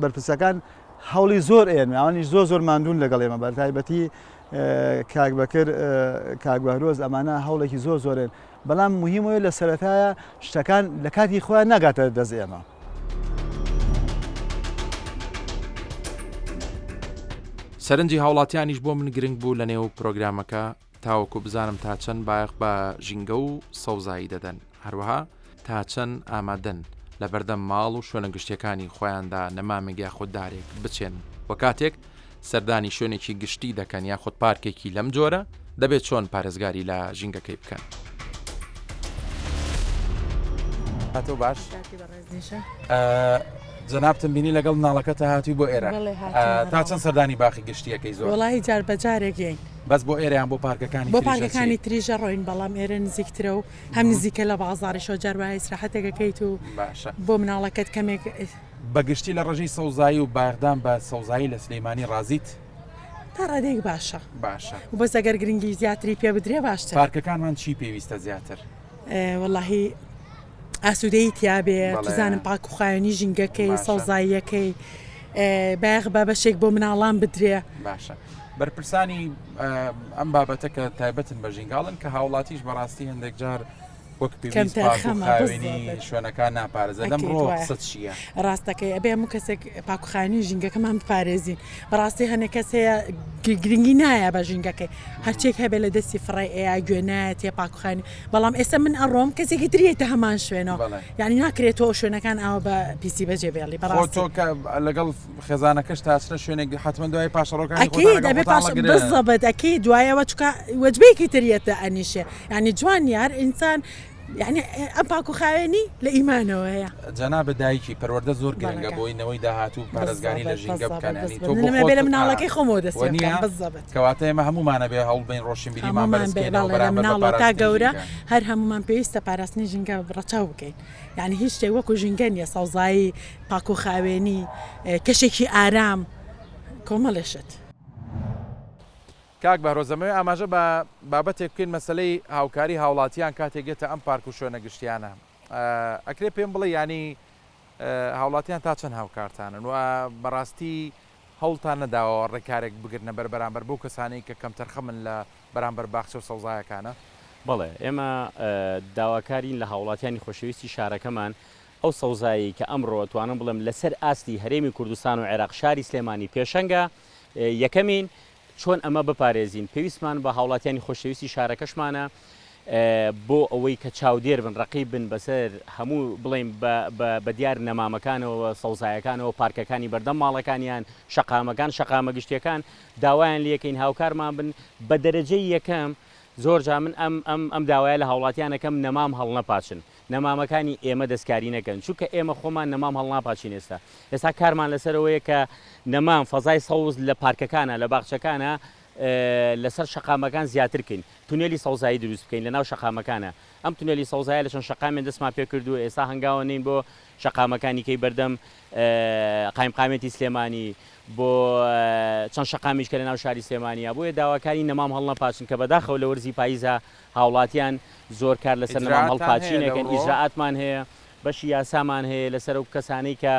بەرپرسەکان هەوڵی زۆر ئێن ئەوانیش زۆر زۆر ماندوون لەگەڵ ئێمە بەتایبەتی کاک بەکر کاک بەهرۆز ئەمانە هەوڵێکی زۆر زۆرێن بەڵام موهیم ئەوەیە لە سەرەتایە شتەکان لە کاتی خۆیان ناگاتە دەست ئێمە. سەرنجی هاوڵاتیانیش بۆ من گرنگ بوو لە نێو پرۆگرامەکە تاوەکو بزانم تا چەند بایەخ بە ژینگە و سەوزایی دەدەن هەروەها تا چەند ئامادەن لەبەردەم ماڵ و شوێنە گشتیەکانی خۆیاندا نەمامێک یاخود دارێک بچێنن و کاتێک سەردانی شوێنێکی گشتی دەکەن یاخود پارکێکی لەم جۆرە دەبێت چۆن پارێزگاری لە ژینگەکەی بکەن. تۆ باش جەنابتم بینی لەگەڵ مناڵەکەتە هاتووی بۆ ئێرە تا چەند سەردانی باخی گشتیەکەی زۆر وڵی جار بە جارێک یین بەس بۆ ئێرەیان بۆ پارکەکانی بۆ پارکەکانی تریژە ڕۆین بەڵام ئێرە نزیکترە و هەم نزیکە لە بازاڕیشەوە جار وایە ئیسراحەتێک ئەکەیت و باشە بۆ مناڵەکەت کەمێک بە گشتی لە ڕێژەی سەوزایی و بایەخدان بە سەوزایی لە سلێمانی ڕازیت؟ تا ڕادەیەک باشە. باشە. و بەس ئەگەر گرنگی زیاتری پێ بدرێ باشترە. پارکەکانمان چی پێویستە زیاتر؟ وەڵاهی ئاسوودەیی تیا بێ، توزانم پاک و خاوێنی ژینگەکەی، سەوزاییەکەی، بایەخ بە بەشێک بۆ مناڵان بدرێ. باشە. بەرپرسانی ئەم بابەتە کە تایبەتن بە ژینگاڵن کە هاوڵاتیش بەڕاستی هەندێک جار وەک پێویست پاک و خاوێنی شوێنەکان ناپارێزێت لەم ڕووەوە قسەت چییە؟ ڕاستەکەی ئەبێ هەموو کەسێک پاک و خاوێنی ژینگەکەمان بپارێزین بەڕاستی هەنێک کەس هەیە گرنگی نایە بە ژینگەکەی هەرچێک هەبێ لە دەستی فڕێ ئەیا گوێ نایەتێ پاک و خاوێنی بەڵام ئێستا من ئەڕۆم کەسێکی تر یەتە هەمان شوێنەوە یعنی ناکرێت تۆ شوێنەکان ئاوا بە پیسی بەجێ بێڵی بەڕاستی تۆ کە لەگەڵ خێزانەکەش تاچنە شوێنێک حتمما دوای پاشەڕۆکانی ئەکید ئەبێ پاش بزەبت ئەکید دوایەوە چکە وەجبەیەکی تر یەتە ئەنیشێ یعنی جوان نیە هەر ئینسان یعنی ئەم پاک و خاوێنی لە ئیمانەوە هەیە. جەنابت دایکی پەروەردە زۆر گرنگە بۆی نەوەی داهاتوو پارێزگاری لە ژینگە بکەن یعنی تۆ بۆ خۆت لە مناڵەکەی خۆمەوە دەست پێ بکەم بزەبت کەواتە ئێمە هەموومان ئەبێ هەوڵ بەین ڕۆشنبیریمان بەرز بکەینەوە بەرامبەر بە پاراستنی تا گەورە هەر هەموومان پێویستە پاراستنی ژینگە ڕەچاو بکەین یعنی هیچ شتێک وەکو ژینگە نییە سەوزایی پاک و خاوێنی کەشێکی ئارام کۆمەڵێ شت. کاک بەهرۆز دەمەوێت ئاماژە بە بابەتێک بکەین مەسەلەی هاوکاری هاوڵاتیان کاتێک دێتە ئەم پارک و شوێنە گشتیانە ئەکرێ پێم بڵێ یانی هاوڵاتیان تا چەند هاوکارتانن و بەڕاستی هەوڵتان نەداوە ڕێکارێک بگرنە بەر بەرامبەر بەو کەسانەی کە کەمتەرخەمن لە بەرامبەر باخچە و سەوزایەکانە؟ بەڵێ ئێمە داواکارین لە هاوڵاتیانی خۆشەویستی شارەکەمان ئەو سەوزایەی کە ئەمڕۆ ئەتوانم بڵێم لەسەر ئاستی هەرێمی کوردستان و عێراق شاری سلێمانی پێشەنگە یەکەمین چۆن ئەمە بپارێزین؟ پێویستمان بە هاوڵاتیانی خۆشەویستی شارەکەشمانە بۆ ئەوەی کە چاودێر بن، ڕەقیب بن بەسەر هەموو بڵێین بە دیار نەمامەکانەوە، سەوزایەکانەوە، پارکەکانی بەردەم ماڵەکانیان، شەقامەکان، شەقامە گشتیەکان، داوایان لێکەین هاوکارمان بن بە دەرەجەی یەکەم زۆر جار من ئەم ئەم ئەم داوایە لە هاوڵاتیان ئەکەم نەمام هەڵنەپاچن. نەمامەکانی ئێمە دەستکاری نەکەن چونکە ئێمە خۆمان نەمام هەڵناپاچین ئێستا ئێستا کارمان لەسەر ئەوەیە کە نەمام فەزای سەوز لە پارکەکانە لە باخچەکانە لەسەر شەقامەکان زیاتر کەین تونێلی سەوزایی دروست بکەین لەناو شەقامەکانە. ئەم تونێلی سەوزایە لە چەند شەقامێن دەستمان پێ کردووە، ئێستا هەنگاوە نێین بۆ شەقامەکانی کەی بەردەم قایمقامیەتی سلێمانی، بۆ چەند شەقامیش کە لەناو شاری سلێمانییە، بۆیە داواکاری نەمام هەڵنەپاچن کە بەداخەوە لە وەرزی پاییزا هاوڵاتیان زۆر کار لەسەر نەمام ئیجرائاتتان هەیە هەڵپاچین لەو ئەکەن، ڕووەوە؟ ئیجرائاتمان هەیە، بەشی یاسامان هەیە لەسەر ئەو کەسانەی کە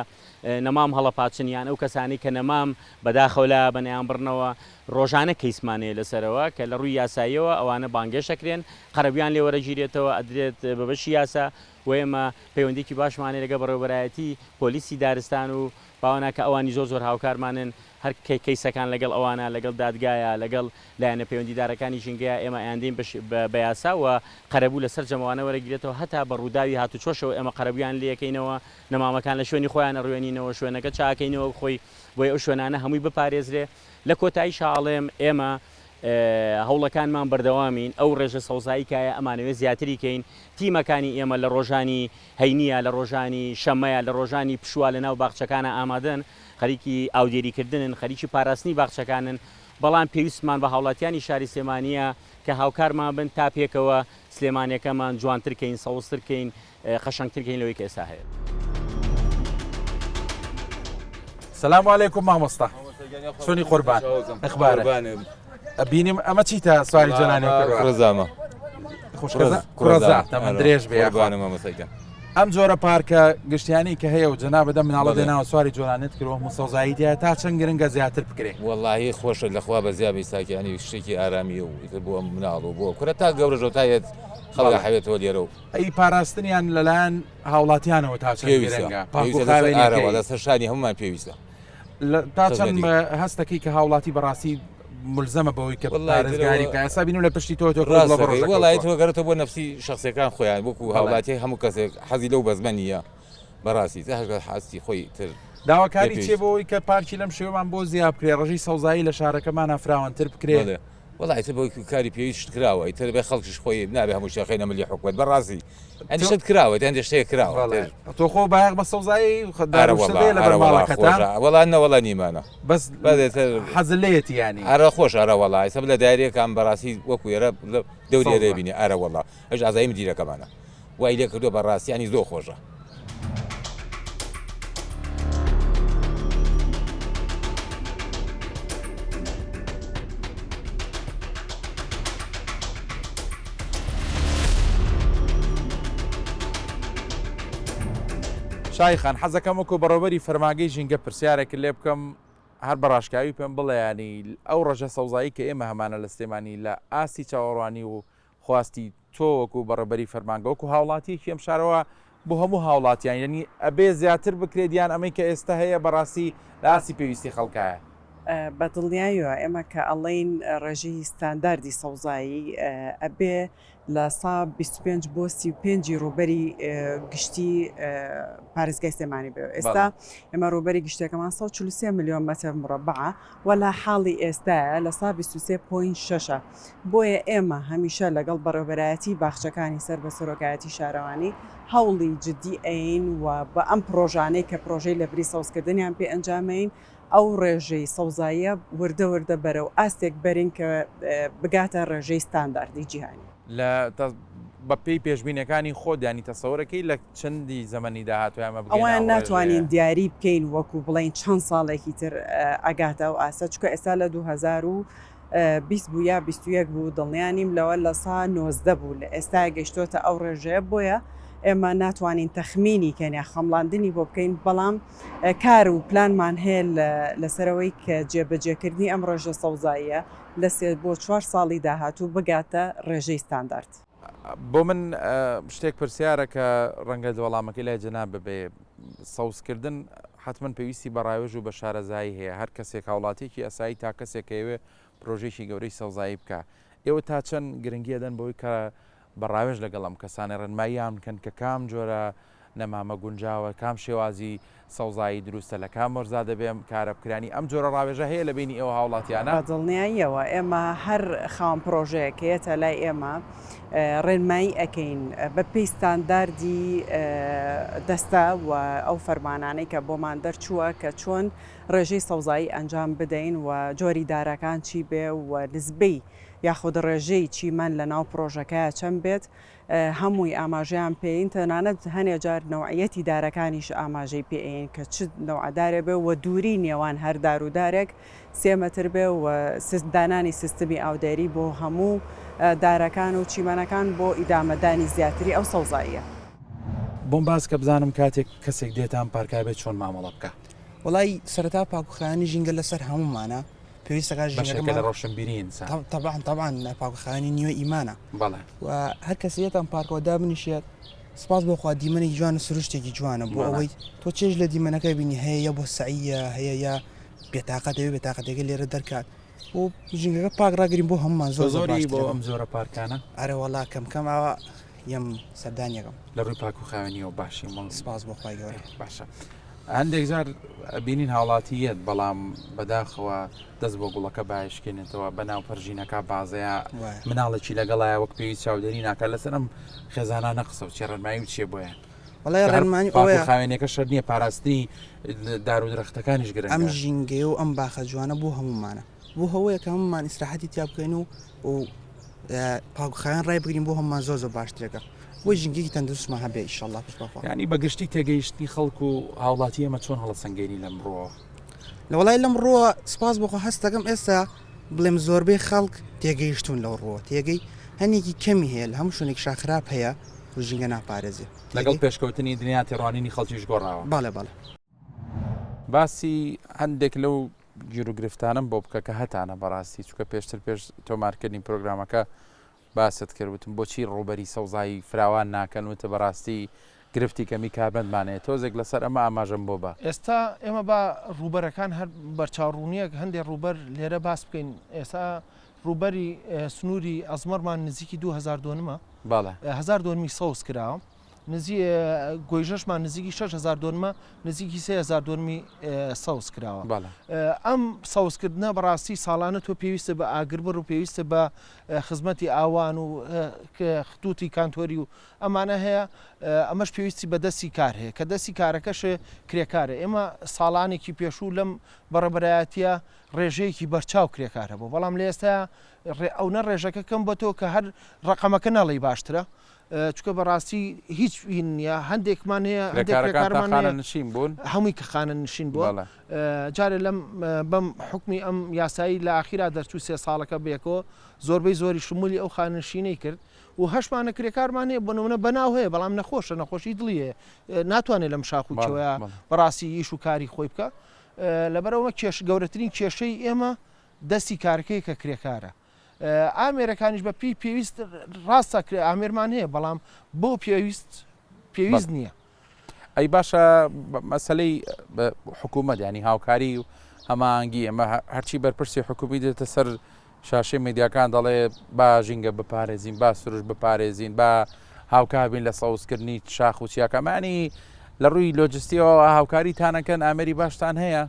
نەمام هەڵەپاچن یان ئەو کەسانەی کە نەمام بەداخەوە لایابەن ئەیانبڕنەوە، ڕۆژانە کەیسمان هەیە لەسەرەوە کە لە ڕووی یاساییەوە ئەوانە بانگێشت ئەکرێن، قەرەبوویان لێ وەرەگیرێتەوە ئەدرێت بە بەشی یاسا و ئێمە پەیوەندیەکی باشمان هەیە لەگەڵ بەڕێوەبەرایەتی پۆلیسی دارستان و باوەنا کە ئەوانی زۆر زۆر هاوکارمانن هەر کەی کەیسەکان لەگەڵ ئەوانە لەگەڵ دادگایە لەگەڵ لایەنە پەیوەندیدارەکانی ژینگەیە ئێمە ئەیاندەین بە یاسا و قەرەبوو لە سەرجەم ئەوانە وەرەگیرێتەوە هەتا بە ڕووداوی هاتوچۆشەوە ئێمە قەرەبوویان لێکەینەوە نەمامەکان لە شوێنی خۆیان ئەڕوێنینەوە شوێنەکە چاکەینەوە وەک خۆی بۆیە ئەو شوێنانە هەمووی بپارێزرێ لە کۆتاییشا ئەڵێم ئێمە هەوڵەکانمان بەردەوامین ئەو ڕێژە سەوزایی کایە ئەمانەوێ زیاتری کەین تیمەکانی ئێمە لە ڕۆژانی هەینیە لە ڕۆژانی شەمەیە لە ڕۆژانی پشووە لە ناو باخچەکانە ئامادەن خەریکی ئاودێری کردنن خەریکی پاراستنی باخچەکانن بەڵام پێویستمان بە هاوڵاتیانی شاری سلێمانیە کە هاوکارمان بن تا پێکەوە سلێمانیەکەمان جوانتر کەین سەوزتر کەین قەشەنگتر کەین لەوەی کە ئێستا هەیە. سلام علیکم مامۆستا چۆنی قوربان اخبارە بینیم ئەمە چیتە سواری جۆلانی کردووە کوڕەزامە خوشکەزا کوڕەزا تەمەن درێژ بێ قوربانە مامۆستا گیان ئەم جۆرە پارکە گشتیانی کە هەیە و جەنابە دە مناڵە دێناوە سواری جۆلانت کردووە هەموو سەوزایی تیا تا چەند گرنگە زیاتر بکرێ وەڵاهی خۆشە لەخوا بەزیابی ساکیانی شتێکی ئارامیە و ئیتر بۆ مناڵ و بۆ کورە تا گەورەشەوە تا یەت خەڵک حەوێتەوە لێرە و ئەی پاراستنیان لەلایەن هاوڵاتیانەوە تا چەند پێویستە گرنگە پاک و پێویستە لەسەر ئارەوە خاوێنیەکەی لەسەر شانی هەمومان پێویستە لە تا چەند خزمەتی. هەستەکەی کە هاوڵاتی بەڕاستی ملزەمە بەوەی کە وەڵڵاهی پارێزگاری ترەوە بکە ئێستا بینم لە پشتی تۆ تۆ ڕاست بڵە دەکەی بەڕۆژەکە وەڵاهی تۆ تۆ گەڕێتەوە بۆ نەفسی شەخسیەکان خۆیان وەکو بەڵێ هاوڵاتی هەموو کەسێک حەزی لەو بەزمە نییە بەڕاستی تا هەر حەستی خۆی تر پێ داواکاری چیە پێویست بۆ ئەوەی کە پارکی لەم شێوەمان بۆ زیا بکرێ ڕژی سەوزایی لە شارەکەمانا فراوانتر بکرێ؟ بەڵێ وەڵا ئیتر بۆ کاری پێویست شت کراوە ئیتر بێ خەڵکیش خۆی نابێ هەموو شتێ خەینە ملی حکومەت بەڕاستی ئەنی تۆ شت کراوە هەندێ شتێک کراوە بەڵێ تر تۆ خۆ بایەخ بە سەوزایی ئارە دار و شتە وەڵا دەیە لەبەر ئارە وەڵا ماڵەکەتا خۆشە وەڵا نەوەڵا نیمانە بەس بەس ئیتر حەزت لێیەتی یانی ئارە خۆشە ئارە وەڵا ئیستا لە دایرەکان بەڕاستی وەکو ئێرە لە دەوری ئێرە سەوزە بینی ئارە وەڵا ئەویش ئازایی مدیرەکەمانە وای لێ کردووە بەڕاستی یانی زۆر خۆشە. شای خان حەزەکەم وەکو بەڕێوەبەری فەرمانگەی ژینگە پرسیارێکت لێ بکەم هەر بە ڕاشکاوی پێم بڵێ یانی ئەو ڕەژە سەوزایی کە ئێمە هەمانە لە سلێمانی لە ئاستی چاوەڕوانی و خواستی تۆ وەکو بەڕێوبەری فەرمانگە وەکو هاوڵاتیەکی ئەم شارەوە بۆ هەموو هاوڵاتیان یعنی ئەبێ زیاتر بکرێت یان ئەمەی کە ئێستا هەیە بەڕاستی لە ئاستی پێویستی خەڵکایە؟ بە دڵنیاییەوە ئێمە کە ئەڵێین ڕێژەی ستانداردی سەوزایی ئەبێ 25% بۆ 35 ی ڕووبەری گشتی پارێزگای سلێمانی بێ. ئێستا ئێمە ڕووبەری گشتیەکەمان 143 ملیۆن مەتر مڕەبەعە و لە حاڵی ئێستایا 23 point شەشە. بۆیە ئێمە هەمیشە لەگەڵ بەڕێوەبەرایەتیی باخچەکانی سەر بە سەرۆکایەتی شارەوانی هەوڵی جدی ئەیەین و بە ئەم پڕۆژانەی کە پڕۆژەی لەبری سەوزکردنیان پێ ئەنجامەین ئەو ڕێژەی سەوزاییە وردە وردە بەرەو ئاستێک بەرین کە بگاتە ڕێژەی ستانداردی جیهانی. لە بە پێی پێشبینیەکانی خۆت یانی تەسەورەکەی لە چەندی زەمەنی داهاتووە ئێمە بگەینە ئەوەیان ئەو ناتوانین ڕێژەیە؟ دیاری بکەین وەکو بڵێین چەند ساڵێکی تر ئەگاتە ئەو ئاستە چونکە ئێستا لە 2020 بوو یا 21 بوو دڵنیا نیم لەوە لە سا 19 بوو لە ئێستا گەیشتۆتە ئەو ڕێژەیە بۆیە ئێمە ناتوانین تەخمینی کەین یا خەمڵاندنی بۆ بکەین بەڵام کار و پلانمان هەیە لەسەرەوەی کە جێبەجێکردنی ئەم ڕێژە سەوزاییە لە سێ بۆ چوار ساڵی داهاتوو بگاتە ڕێژەی ستاندارد. بۆ من شتێک پرسیارە کە ڕەنگە وەڵامەکەی لای جەناب ببێ، سەوزکردن حەتمەن پێویستی بە ڕاوێژ و بە شارەزایی هەیە، هەر کەسێک هاوڵاتیەکی ئاسایی تا کەسێک کە ئەیەوێ پرۆژەیەکی گەورەی سەوزایی بکا، ئێوە تا چەند گرنگی ئەدەن بەوەی کە بە ڕاوێژ لەگەڵ ئەم کەسانە ڕێنماییان بکەن کە کام جۆرە نەمامە گونجاوە، کام شێوازی سەوزایی دروستە، لە کام وەرزا دەبێ ئەم کارە بکرانی، ئەم جۆرە ڕاوێژە هەیە لە بەینی ئێوە هاوڵاتیانە؟ بە دڵنیاییەوە ئێمە هەر خاوەن پڕۆژەیەک کە یەتە لای ئێمە ڕێنمایی ئەکەین بە پێی ستانداردی دەستە و ئەو فەرمانانەی کە بۆمان دەرچووە کە چۆن ڕێژەی سەوزایی ئەنجام بدەین و جۆری دارەکان چی بێ و نسبەی. یاخود ڕێژەی چیمەن لە ناو پڕۆژەکەیا چەند بێت هەمووی ئاماژەیان پێین تەنانەت هەنێ جار نەوعیەتی دارەکانیش ئاماژەی پێ ئەیەین کە چ نەوعە دارێ بێ و دووری نێوان هەر دار و دارێک سێ مەتر بێ و دانانی سیستمی ئاودێری بۆ هەموو دارەکان و چیمەنەکان بۆ ئیدامەدانی زیاتری ئەو سەوزاییە. بۆم باس کە بزانم کاتێک کەسێک دێتە ئەم پارکە بێت چۆن مامەڵە بکا. وەڵای سەرەتا پاکوخاوێنی ژینگە لەسەر هەموومانە پێویستە کە بەشێکە لە ڕۆشنبیری ئینسان. تەبعەن تەبعەن پاکوخاوێنی نیوە ئیمانە. بەڵێ. و هەر کەسێ یەتە ئەم پارکەوە دابنیشێت سپاس بۆ خوا دیمەنێکی جوان و سروشتێکی جوانە بۆ ئەوەی تۆ چێژ لە دیمەنەکە بینی هەیە یا بۆ سەعیە هەیە یا بێتاقەت دەبێ بێتاقەتەکە لێرە دەرکات و ژینگەکە پاک ڕاگرین بۆ هەمومان زۆر زۆر زۆری بۆ ئەم جۆرە پارکانە ئەرێ وەڵا کەم کەم ئاوا یەم سەردانیەکەم لە ڕووی پاک و خاوێنیەوە باشی مڵ سپاس بۆ خوای گەورە باشە هەندێک جار بینین هاوڵاتی یەت بەڵام بەداخەوە دەست بۆ گوڵەکە بایشکێنێتەوە بە ناو پەرژینەکە بازەیە مناڵێکی لەگەڵایە وەک پێویست چاودێری ناکات لەسەر ئەم خێزانانە قسە و چێ ڕێنمایی و چیە بۆیان وەڵای ڕێنمانی ئەوەیە خاوێنەکە شەرت نییە پاراستنی دار و درەختەکانیش گرنگە ئەم ژینگەیە و ئەم باخە جوانە بۆ هەموومانە بۆ هەوەیە کە هەموومان ئیسراحەتی تیا بکەین و و پاکوخاوێن ڕای بگرین بۆ هەموومان زۆر زۆر باشترەکە بۆ ژینگەیەکی تەندروستمان هەبێ ئیشەڵڵا پشت بەخوا یانی بە گشتی تێگەیشتنی خەڵک و هاوڵاتی ئێمە چۆن هەڵەسەنگێنی لەم ڕووەوە؟ لە وەڵای لەم ڕووە سپاس بۆ خوا هەست دەکەم ئێستا بڵێم زۆربەی خەڵک تێگەیشتوون لەو ڕووە تێگەی هەنێکی کەمی هەیە لە هەموو شوێنێک شا خراپ هەیە و ژینگە ناپارێزێ لەگەڵ پێشکەوتنی دنیا تێڕوانینی خەڵکیش گۆڕاوە. بەڵێ بەڵێ. باسی هەندێک لەو گیروگرفتانەم بۆ بکە کە هەتانە بەڕاستی چونکە پێشتر پێش تۆمارکردنی پرۆگرامەکە باست کرد وتم بۆچی ڕووبەری سەوزایی فراوان ناکەن وتت بەڕاستی گرفتی کەمی کارمەندمان هەیە تۆزێک لەسەر ئەمە ئاماژەم بۆ بە. ئێستا ئێمە با ڕووبەرەکان هەر بەرچاوڕوونییەک هەندێ ڕووبەر لێرە باس بکەین ئێستا ڕووبەری سنووری ئەزمەڕمان نزیکی 2000 دۆنمە بەڵێ. هەزار دۆنمی سەوز کراوە نزی گۆیژەشمان نزیکی 6000 دۆنمە نزیکی 3000 دۆنمی سەوز کراوە ئەم سەوزکردنە بەڕاستی ساڵانە تۆ پێویستە بە ئاگربڕ و پێویستە بە خزمەتی ئاوان و خطوتی کانتۆری و ئەمانە هەیە ئەمەش پێویستی بە دەستی کار هەیە کە دەستی کارەکەش کرێکارە ئێمە ساڵانێکی پێشوو لەم بەڕێبەرایەتیە ڕێژەیەکی بەرچاو کرێکار هەبوو بەڵام لە ئێستا ئەو نە ڕێژەکە کەم بە تۆ کە هەر ڕقەمەکە نەڵی باشترە چونکە بەڕاستی هیچ هین نییە هەندێکمان هەیە هەندێک کرێکارەکان تا کرێکارمان هەیە خانەنشین بوون؟ هەمووی کە خانەنشین بووە بەڵێ. جارێ لەم بەم حوکمی ئەم یاسایی لە ئاخیرا دەرچوو سێ ساڵەکە بەیەکەوە زۆربەی زۆری شمولی ئەو خانەنشینەی کرد و هەشمانە کرێکارمان هەیە بۆ نمونە بەناو هەیە بەڵام نەخۆشە نەخۆشی دڵی هەیە ناتوانێت لەم شاخ و بەڵێ کێوەیە بەڵێ. بەڕاستی ئیش و کاری خۆی بکا لەبەرئەوە کێش گەورەترین کێشەی ئێمە دەستی کارەکەیە کە کرێکارە ئامێرەکانیش بە پێی پێویست ڕاستە ئامێرمان هەیە بەڵام بۆ پێویست پێویست نییە. ئەی باشە مەسلەی حکوومەت ینی هاوکاری و هەمانگی ئەمە هەرچی بەرپرسی حکومی دێتە سەر شاشەی میدیاکان دەڵێ با ژینگە بپارێزین با سروش بپارێزین با هاوکار بین لە سەوزکردنی شاخ و چیاکەمانی لە ڕووی لۆجستیەوە هاوکاری تانەکەن ئامێری باشتان هەیە؟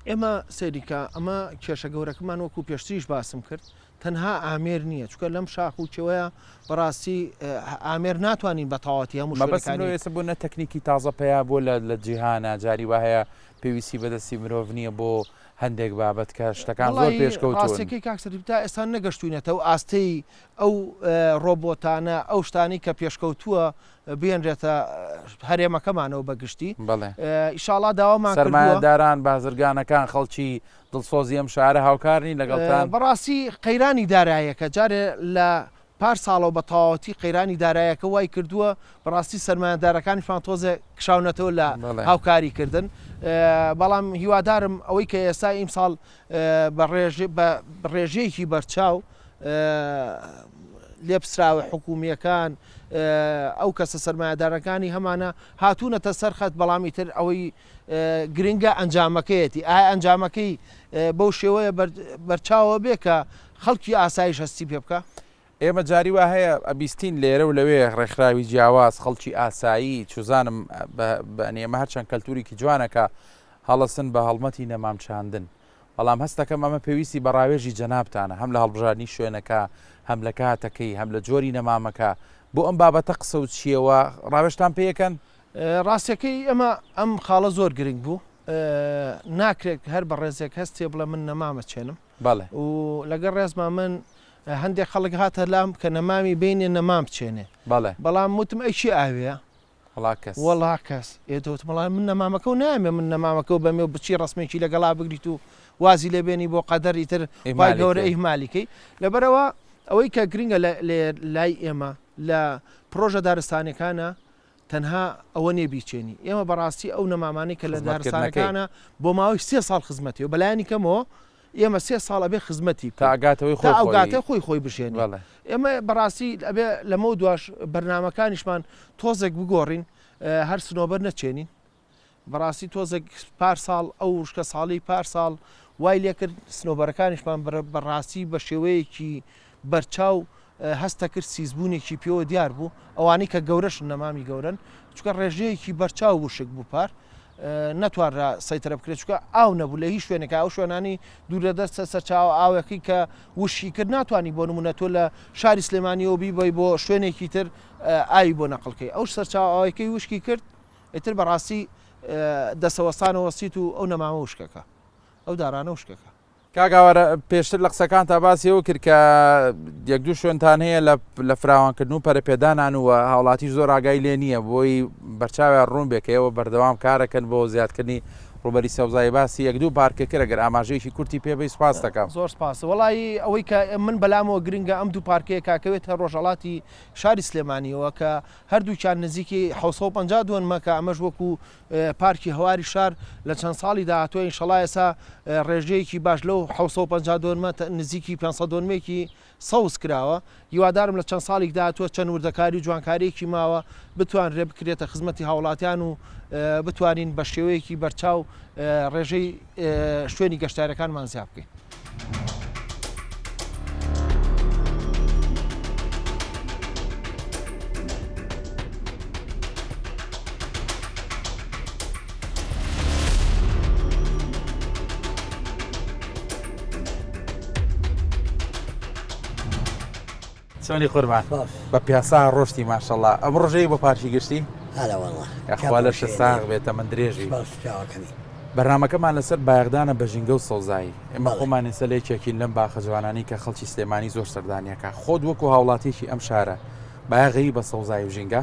ئێمە سەیری کە ئەمە کێشە گەورەکەمان وەکو پێشتریش باسم کرد تەنها ئامێر نییە چونکە لەم شاخ و کێوەیە بەڕاستی ئامێر ناتوانین بە تەواوەتی هەموو مەبەستم لۆ شوێنەکانی ئێستا بۆ نە تەکنیکی تازە پەیا بووە لە لە جیهانا جاری وا هەیە پێویستی بە دەستی مرۆڤ نییە بۆ هەندێک بابەت کە شتەکان زۆر وەڵایی پێشکەوتوون. ڕاستیەکەی کاک سەرتیپ تا ئێستا نەگەشتوینەتە ئەو ئاستەی ئەو ڕۆبۆتانە ئەو شتانەی کە پێشکەوتووە بهێنرێتە هەرێمەکەمانەوە بە گشتی بەڵێ. ئیشاڵا داوامان کردووە. سەرمایەداران، بازرگانەکان، خەڵکی دڵسۆزی ئەم شارە هاوکار نین لەگەڵتان؟ بەڕاستی قەیرانی دارایەکە جارێ لە پار ساڵەوە بە تەواوەتی قەیرانی دارایەکە وای کردووە بەڕاستی سەرمایەدارەکانیشمان تۆزێ کشاونەتەوە لە هاوکاری کردن بەڵام هیوادارم ئەوەی کە ئێستا ئیمساڵ بە ڕێژەیەکی بەرچاو لێپسراوە حکومییەکان، ئەو کەسە سەرمایەدارەکانی هەمانە هاتوونەتە سەر خەت، بەڵام ئیتر ئەوەی گرنگە ئەنجامەکەیەتی، ئایا ئەنجامەکەی بەو شێوەیە بەرچاوە بێ کە خەڵکی ئاسایش هەستی پێ بکا؟ ئێمە جاری وا هەیە ئەبیستین لێرە و لەوێ ڕێکخراوی جیاواز، خەڵکی ئاسایی، چوزانم بە ئێمە هەرچەند کەلتوریکی جوانە کە هەڵەسن بە هەڵمەتی نەمام چاندن، بەڵام هەست دەکەم ئەمە پێویستی بە ڕاوێژی جەنابتانە هەم لە هەڵبژاردنی شوێنەکە، هەم لە کاتەکەی، هەم لە جۆری نەمامەکە. بۆ ئەم بابەتە قسە و چییەوە ڕاوێژتان پێ ئەکەن؟ ڕاستەکەی ئێمە ئەم خاڵە زۆر گرنگ بوو. ناکرێت هەر بەڕێزێک هەستێ بڵێ من نەمام ئەچێنم. بەڵێ. و لەگەڵ ڕێزما من. هەندێک خەڵک هاتە لام کە نەمامی بینێ نەمام بچێنێ بەڵێ. بەڵام وتم ئەی کێ ئاوێیە؟ وەڵا کەس. وەڵا کەس. ئێ تۆ وتم وەڵا من نەمامەکەو نایەمێ من نەمامەکەو بەمێ و بچی ڕەسمێکی لەگەڵا بگریت و وازی لێ بێنی بۆ قەدەر ئیتر خوای ئیهمالی گەورە کەی. ئیهمالی کەی. لەبەرئەوە ئەوەی کە گرنگە لە لە لای ئێمە لە پڕۆژە دارستانیەکانا تەنها ئەوە نیە بیچێنی ئێمە بەڕاستی ئەو نەمامانەی کە لە خزمەتکردنەکەی. دارستانەکانە بۆ ماوەی سێ ساڵ خزمەتی و بەلایەنی کەمەوە ئێمە سێ ساڵ ئەبێ خزمەتی تا بکەین ئەگاتەوەی تا خۆی ئەو خۆی. گاتە خۆی خۆی بژێنێ بەڵێ. ئێمە بەڕاستی ئەبێ لەمەو دواش بەرنامەکانیشمان تۆزێک بگۆڕین هەر سنۆبەر نەچێنین بەڕاستی تۆزێک پار ساڵ ئەو وشکە ساڵی پار ساڵ وای لێکرد سنۆبەرەکانیشمان بەڕاستی بە شێوەیەکی بەرچاو هەستە کرد سیزبوونێکی پێوە دیار بوو ئەوانەی کە گەورەشن نەمامی گەورن چکە ڕێژەیەکی بەرچاو وشک بوو پار نەتوانرا سەیتەرە بکرێت چکە ئاو نەبوو لە هیچ شوێنێکە ئەو شوێنانی دوورە دەستە سەرچاوە ئاوەکەی کە وشکی کرد ناتوانانی بۆ نمونە تۆ لە شاری سلێمانیەوە بیبەی بۆ شوێنێکی تر ئاوی بۆ نەقڵکەی ئەو سەرچاوە ئاوەکەی وشکی کرد ئیتر بەڕاستی دەسەوەستانە وەستیت و ئەو نەمامە وشکەکە ئەو دارانە وشکەکە. کاک ئاوارە پێشتر لە قسەکانتا باسی ئەوە کرد کە یەک دوو شوێنتان هەیە لە فراوانکردن و پەرەپێدانان و هاوڵاتیش زۆر ئاگای لێ نییە بۆی بەرچاویان ڕوون بێ کە ئێوە بەردەوام کارەکەن بۆ زیادکردنی ڕووبەری سەوزایی باسی یەک دوو پارکە کرد ئەگەر ئاماژەیەکی کورتی پێ بەی سوپاست دەکەم. زۆر سپاس. وەڵایی ئەوەی کە من بەلامەوە گرنگە ئەم دوو پارکەیە کە ئەکەوێتە ڕۆژهەڵاتی شاری سلێمانیەوە کە هەردووکیان نزیکی 750 دۆنمە کە ئەمەش وەکو پارکی هەواری شار لە چەند ساڵی داهاتووە ئینشەڵا ئێستا ڕێژەیەکی باش لەو 750 دۆنمە نزیکی 500 دۆنمێکی سەوز کراوە هیوادارم لە چەند ساڵیک داهاتووە چەند وردەکاری و جوانکاریەکی ماوە بتوانرێ بکرێتە خزمەتی هاوڵاتیان و بتوانین بە شێوەیەکی بەرچاو ڕێژەی شوێنی گەشتارەکانمان زیاد بکەین. چۆنی قوربان بە پیاسا ڕۆشتی ماشەڵا ئەم ڕۆژەی بۆ پارکی گشتی یاخوا لەشت ساغ بێت تەمەن درێژی بەرنامەکەمان لەسەر بایەخدانە بە ژینگە و سەوزایی ئێمە خۆمان ئێستا لە یەکێکین لەم باخە جوانانەی کە خەڵکی سلێمانی زۆر سەردانیەکە خۆت وەکو هاوڵاتیەکی ئەم شارە بایەغی بە سەوزایی و ژینگە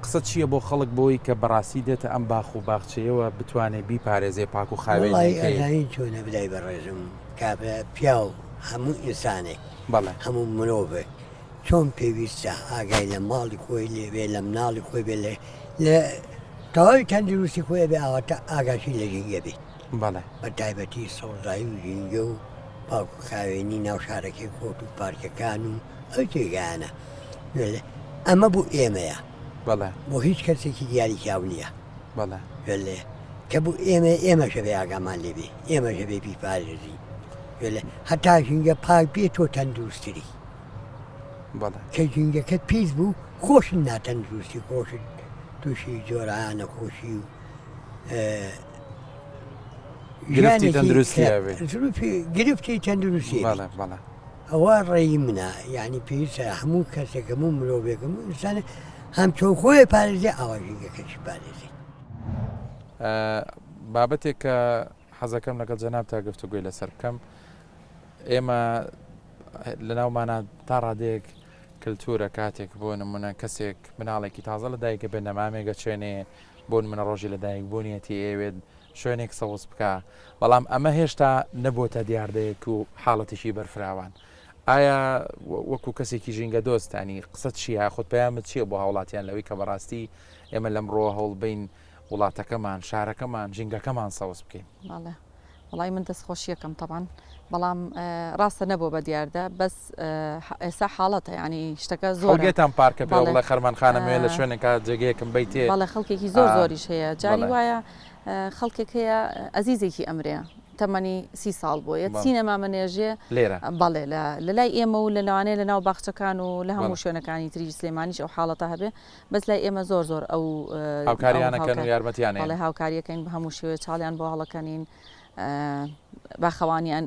قسە چییە بۆ خەڵک بۆی کە بەڕاستی دێتە ئەم باخ و باخچەیەوە بتوانێ بیپارێزێ پاک و خاوێنی وەڵی چۆنە برای بەڕێزم کابرا پیاو هەموو ئینسانێک بەڵێ. هەموو مرۆڤێک چۆن پێویستە ئاگای لە ماڵی خۆی لێ بێ لە مناڵی خۆی بێ لە لە تەواوی تەندروستی خۆی بێ ئاواتە ئاگاشی لە ژینگە بێت بەڵێ. بە تایبەتی سەوزایی و ژینگە و پاک و خاوێنی ناو شارەکەی خۆت و پارکەکان و ئەو جێگایانە ئەمە بۆ ئێمەیە بەڵێ. بۆ هیچ کەسێکی دیاریکراو نییە. بەڵێ. گوێ کە بۆ ئێمە ئێمەشە بێ ئاگامان لێ بێ ئێمەشە بێ بیپارێزین گوێ لێ هەتا ژینگە پاک بێ تۆ تەندروستتری بەڵێ. کە ژینگەکەت پیس بوو خۆشت ناتەندروستی خۆشت تووشی جۆرا نەخۆشی و گرفتی تەندروستی ئەبێ. گرفتی تەندروستی بەڵێ بەڵێ. ئەوە ڕێی منە یعنی پێویستە هەموو کەسێک هەموو مرۆڤێک هەموو ئینسانێک هەم چۆن خۆی پارێزێ ئاوا ژینگەکەشی پارێزێت. بابەتێک کە حەزەکەم لەگەڵ جەنابتا گفتوگۆی لەسەر بکەم ئێمە لەناومانە تا ڕادەیەک کللتورە کاتێک بۆ نمونە کەسێک مناڵێکی تازە لە دایکە بێ نەمامێگە چێنێ بۆ منە ڕۆژی لە دایک بوونیەتی ئەوێت شوێنێک سەوز بکە بەڵام ئەمە هێشتا نەبووتە دیاردەیەک و حاڵەتێکی بەرفراوان ئایا وەکو کەسێکی ژینگە دۆست ینی قسەت چییە یاخود پەیامت چییە بۆ هاوڵاتیان لەوەی کە بەڕاستی ئێمە لەمڕۆوە هەوڵبەین وڵاتەکەمان، شارەکەمان، ژینگەکەمان سەوز بکەین؟ بەڵێ وەڵی من دەستخۆشیەکەم تەبان بەڵام ڕاستە نەبووە بە دیاردە بەس ئێستا حاڵەتە ینی شتەکە زۆر خەڵگێتان پارکە پێ بڵێ خەرمانخانە مێ لە شوێنێکا جێگەیەکم بیتێ بەڵێ خەڵکێکی زۆر زۆریش هەیە جاری وایە خەڵکێک هەیە ئەزیزێکی ئەمرێ تەمەنی سی ساڵ بووە یە چی نەمامە نێژێ لێرە بەڵێ لە لای ئێمە و لە لەوانەیە لە ناو باخچەکان و لە هەموو شوێنەکانی تری سلێمانیش ئەو حاڵەتە هەبێ بەس لای ئێمە زۆر زۆر ئەو هاوکاریانەکەن و یارمەتیانە بەڵێ هاوکاریەکەین بە هەموو شێوەیە چاڵیان بۆ هەڵەکەنین باخەوانیان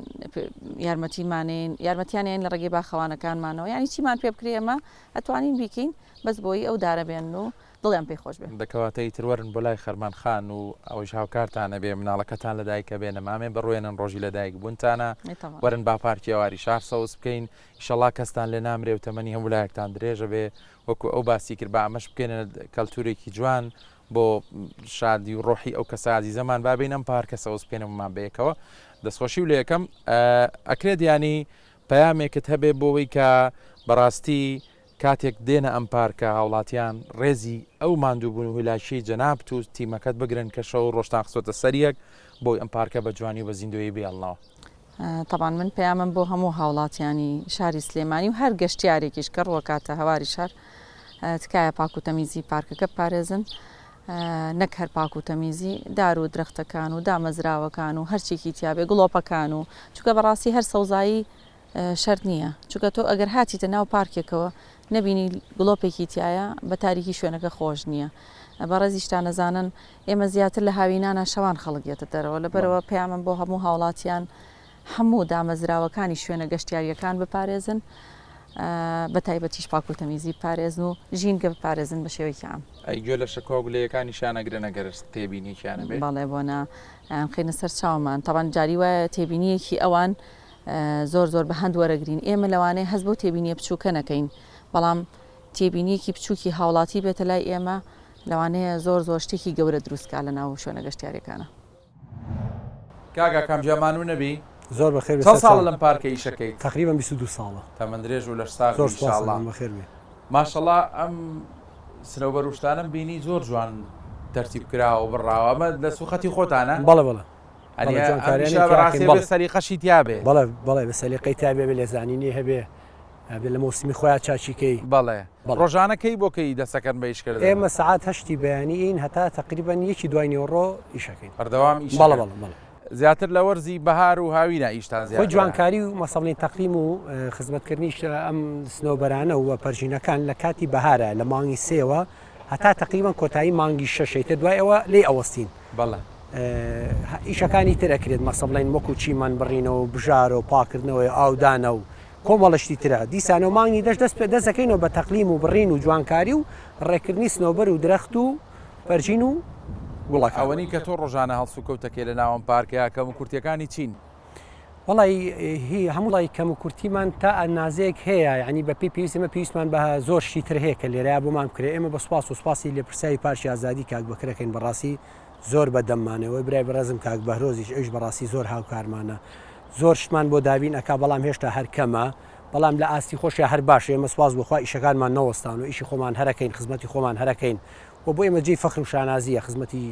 یارمەتیمانین یارمەتیانیان لە ڕێگەی باخەوانەکانمانەوە یانی چیمان پێ بکرێ ئێمە ئەتوانین بیکەین بەس بۆی ئەو دارە بێن و. دڵیان پێی خۆش بێ. دە کەواتە ئیتر وەرن بۆ لای خەرمان خان و ئەوەیش هاوکارتان ئەبێ مناڵەکەتان لە دایک ئەبێ نەمامێ بڕوێنن ڕۆژی لە دایک بوونتانە وەرن با پارکی ئەواری شار سەوز بکەین ئیشەڵا کەستان لێ نامرێ و تەمەنی هەموو لایەکتان درێژ ئەبێ وەکو ئەو باسی کرد با ئەمەش بکەینە کەلتورێکی جوان بۆ شادی و ڕۆحی ئەو کەسە ئازیزەمان با بین ئەم پارکە سەوز بکەینەوەمان بەیەکەوە دەستخۆشی و لەیەکەم ئەکرێت ینی پەیامێکت هەبێ بۆەوەی کە بەڕاستی کاتێک دێنە ئەم پارکە هاوڵاتیان ڕێزی ئەو ماندووبوون و هیلاکیەی جەنابت و تیمەکەت بگرن کە شەو و ڕۆژتان خستۆتە سەریەک بۆی ئەم پارکە بە جوانی و بە زیندوویی بهێڵنەوە. تەبعەن من پەیامم بۆ هەموو هاوڵاتیانی شاری سلێمانی و هەر گەشتیارێکیش کە ڕووەکاتە هەواری شار تکایە پاک و تەمیزی پارکەکە بپارێزن نەک هەر پاک و تەمیزی دار و درەختەکان و دامەزراوەکان و هەرچێکی تیابێ گڵۆپەکان و چونکە بەڕاستی هەر سەوزایی شەرت نییە چونکە تۆ ئەگەر هاتیتە ناو پارکێکەوە نەبینی گڵۆپێکی تایە بە تاریکی شوێنەکە خۆش نییە بەڕێزیشتان نەزانن ئێمە زیاتر لە هاوینانە شەوان خەڵک یەتە دەرەوە لەبەرەوە پەیامم بۆ هەموو هاوڵاتیان هەموو دامەزراوەکانی شوێنە گەشتیاریەکان بپارێزن بە تایبەتیش پاک و تەمیزی بپارێزن و ژینگە بپارێزن بە شێوەیەکی عام. ئەی گوێ لە شەکوا و گلەیەکانیشیان ئەگرن ئەگەر تێبینیەکیان هەبێ؟ بەڵێ بۆ نا ئەیانخەینە سەر چاومان تەبعەن جاری وایە تێبینیەکی ئەوان زۆر زۆر بە هەند وەرەگرین ئێمە لەوانەیە هەست بەو تێبینیە بچووکە نەکەین بەڵام تێبینیەکی بچووکی هاوڵاتی بێتە لای ئێمە لەوانەیە زۆر زۆر شتێکی گەورە دروست کا لە ناو شوێنە گەشتیاریەکانا. کاک ئاکام جا مانوو نەبی؟ زۆر بەخێر بێ چەند ساڵە لەم پارکە ئیشەکەیت؟ تەقریبەن 22 ساڵە. تەمەن درێژ و لەش ساغ بی ان شاء اللە. بەخێر بێ. ماشەڵا ئەم سنەوبەر و شتانەم بینی زۆر جوان تەرتیب کراوە و بڕاوە ئەمە لە سوخەتی خۆتانە؟ بەڵێ بەڵێ. ئەنی ئەمیشە بەڕاستی ئەبێ سەلیقەشی تیا بێ. بەڵێ بەڵێ بە سەلیقەی تیا بێ بێ لێزانینی هەبێ ئەبێ لە مەوسمی خۆیا چاکی کەی. بەڵێ ڕۆژانە کەی بۆ کەی دەسەکەن بە ئیش کردن؟ ئێمە سەعات هەشتی بەیانی ین هەتا تەقریبەن یەکی دوای نیوەڕۆ ئیشەکەین. بەردەوام ئیش بەڵێ بەڵێ بەڵێ. زیاتر لە وەرزی بەهار و هاوینە ئیشتان زیاترە؟ خۆی جوانکاری و مەسەڵی تەقلیم و خزمەتکردنی ئەم سنەوبەرانە و پەرژینەکان لە کاتی بەهارە لە مانگی سێوە هەتا تەقریبەن کۆتایی مانگی شەشەی تر دوای ئەوە لێی ئەوەستین. بەڵێ. ئیشەکانی تر ئەکرێت مەسە بڵێین وەکو چیمەن بڕینەوە و بژارە و پاکردنەوەی ئاودانە و کۆمەڵە شتی ترە دیسانەوە مانگی دەش دەست پێ دەست دەکەینەوە بە تەقلیم و بڕین و جوانکاری و ڕێکردنی سنەوبەر و درەخت و پەرژین و گوڵەکان. ئەوەنی کە تۆ ڕۆژانە هەڵسوکەوتەکەی لە ناو ئەم پارکەیا کەموکورتیەکانی چین؟ وەڵای هی هەموو ڵای کەم و کورتیمان تا ئەنازەیەک هەیە یعنی بە پێی پێویست ئێمە پێویستمان بە زۆر شتی تر هەیە کە لێرەیا بۆمان بکرێ ئێمە بە سوپاس و سوپاسی لێپرسراوی پارکی ئازادی کاک بەکرەکەین بەڕاستی زۆر بە دەممانەوەی برای بەڕێزم کاک بەهرۆزیش ئەویش بەڕاستی زۆر هاوکارمانە زۆر شتمان بۆ دابین ئەکا بەڵام هێشتا هەر کەمە بەڵام لە ئاستی خۆشیا هەر باشە ئێمە سوپاس بۆ خوا ئیشەکانمان نەوەستان و ئیشی خۆمان هەرەکەین خزمەتی خۆمان هەرەکەین و بۆ ئێمە جێی فەخر و شانازیە خزمەتی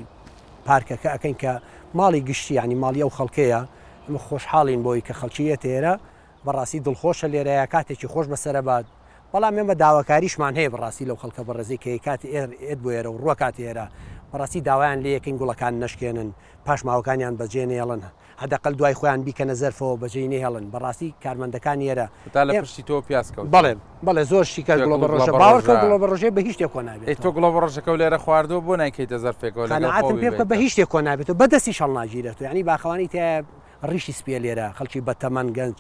پارکەکە ئەکەین کە ماڵی گشتی یانی ماڵی ئەو خەڵکەیە ئێمە خۆشحاڵین بۆی کە خەڵکی یەتە ئێرە بەڕاستی دڵخۆشە لێرەیە کاتێکی خۆش بەسەرەبات بەڵام ئێمە داواکاریشمان هەیە بەڕاستی لەو خەڵکە بەڕێزەی کە کات ئێت بۆ ئێرە و ڕووە کات ئێرە بەڕاستی داوایان لێ یەکەین گوڵەکان نەشکێنن پاشماوەکانیان بەجێ نێڵن حدەقل دوای خۆیان بیکەنە زەرفەوە بەجێی نەهێڵن بەڕاستی کارمەندەکانی ئێرە تا لە پشتی تۆ پیاز کەوت. بەڵێ بەڵێ زۆر شتی کە گوڵە بەڕۆژە باوەڕکە گوڵە بەڕۆژێ بە هیچ شتێک کۆ نابێت. ئەی تۆ گوڵە بەڕۆژەکەو لێرە خواردووە بۆ نایکەیتە زەرفێکەوە لەگەڵ خۆو بیبەیتەوە؟ قەناعەتم پێ بکە بە هیچ شتێک کۆ نابێتەوە بە دەستیش هەڵناگیرێتەوە یانی باخەوانی تیایە ڕیشی سپیە لێرە خەڵکی بەتەمەن گەنج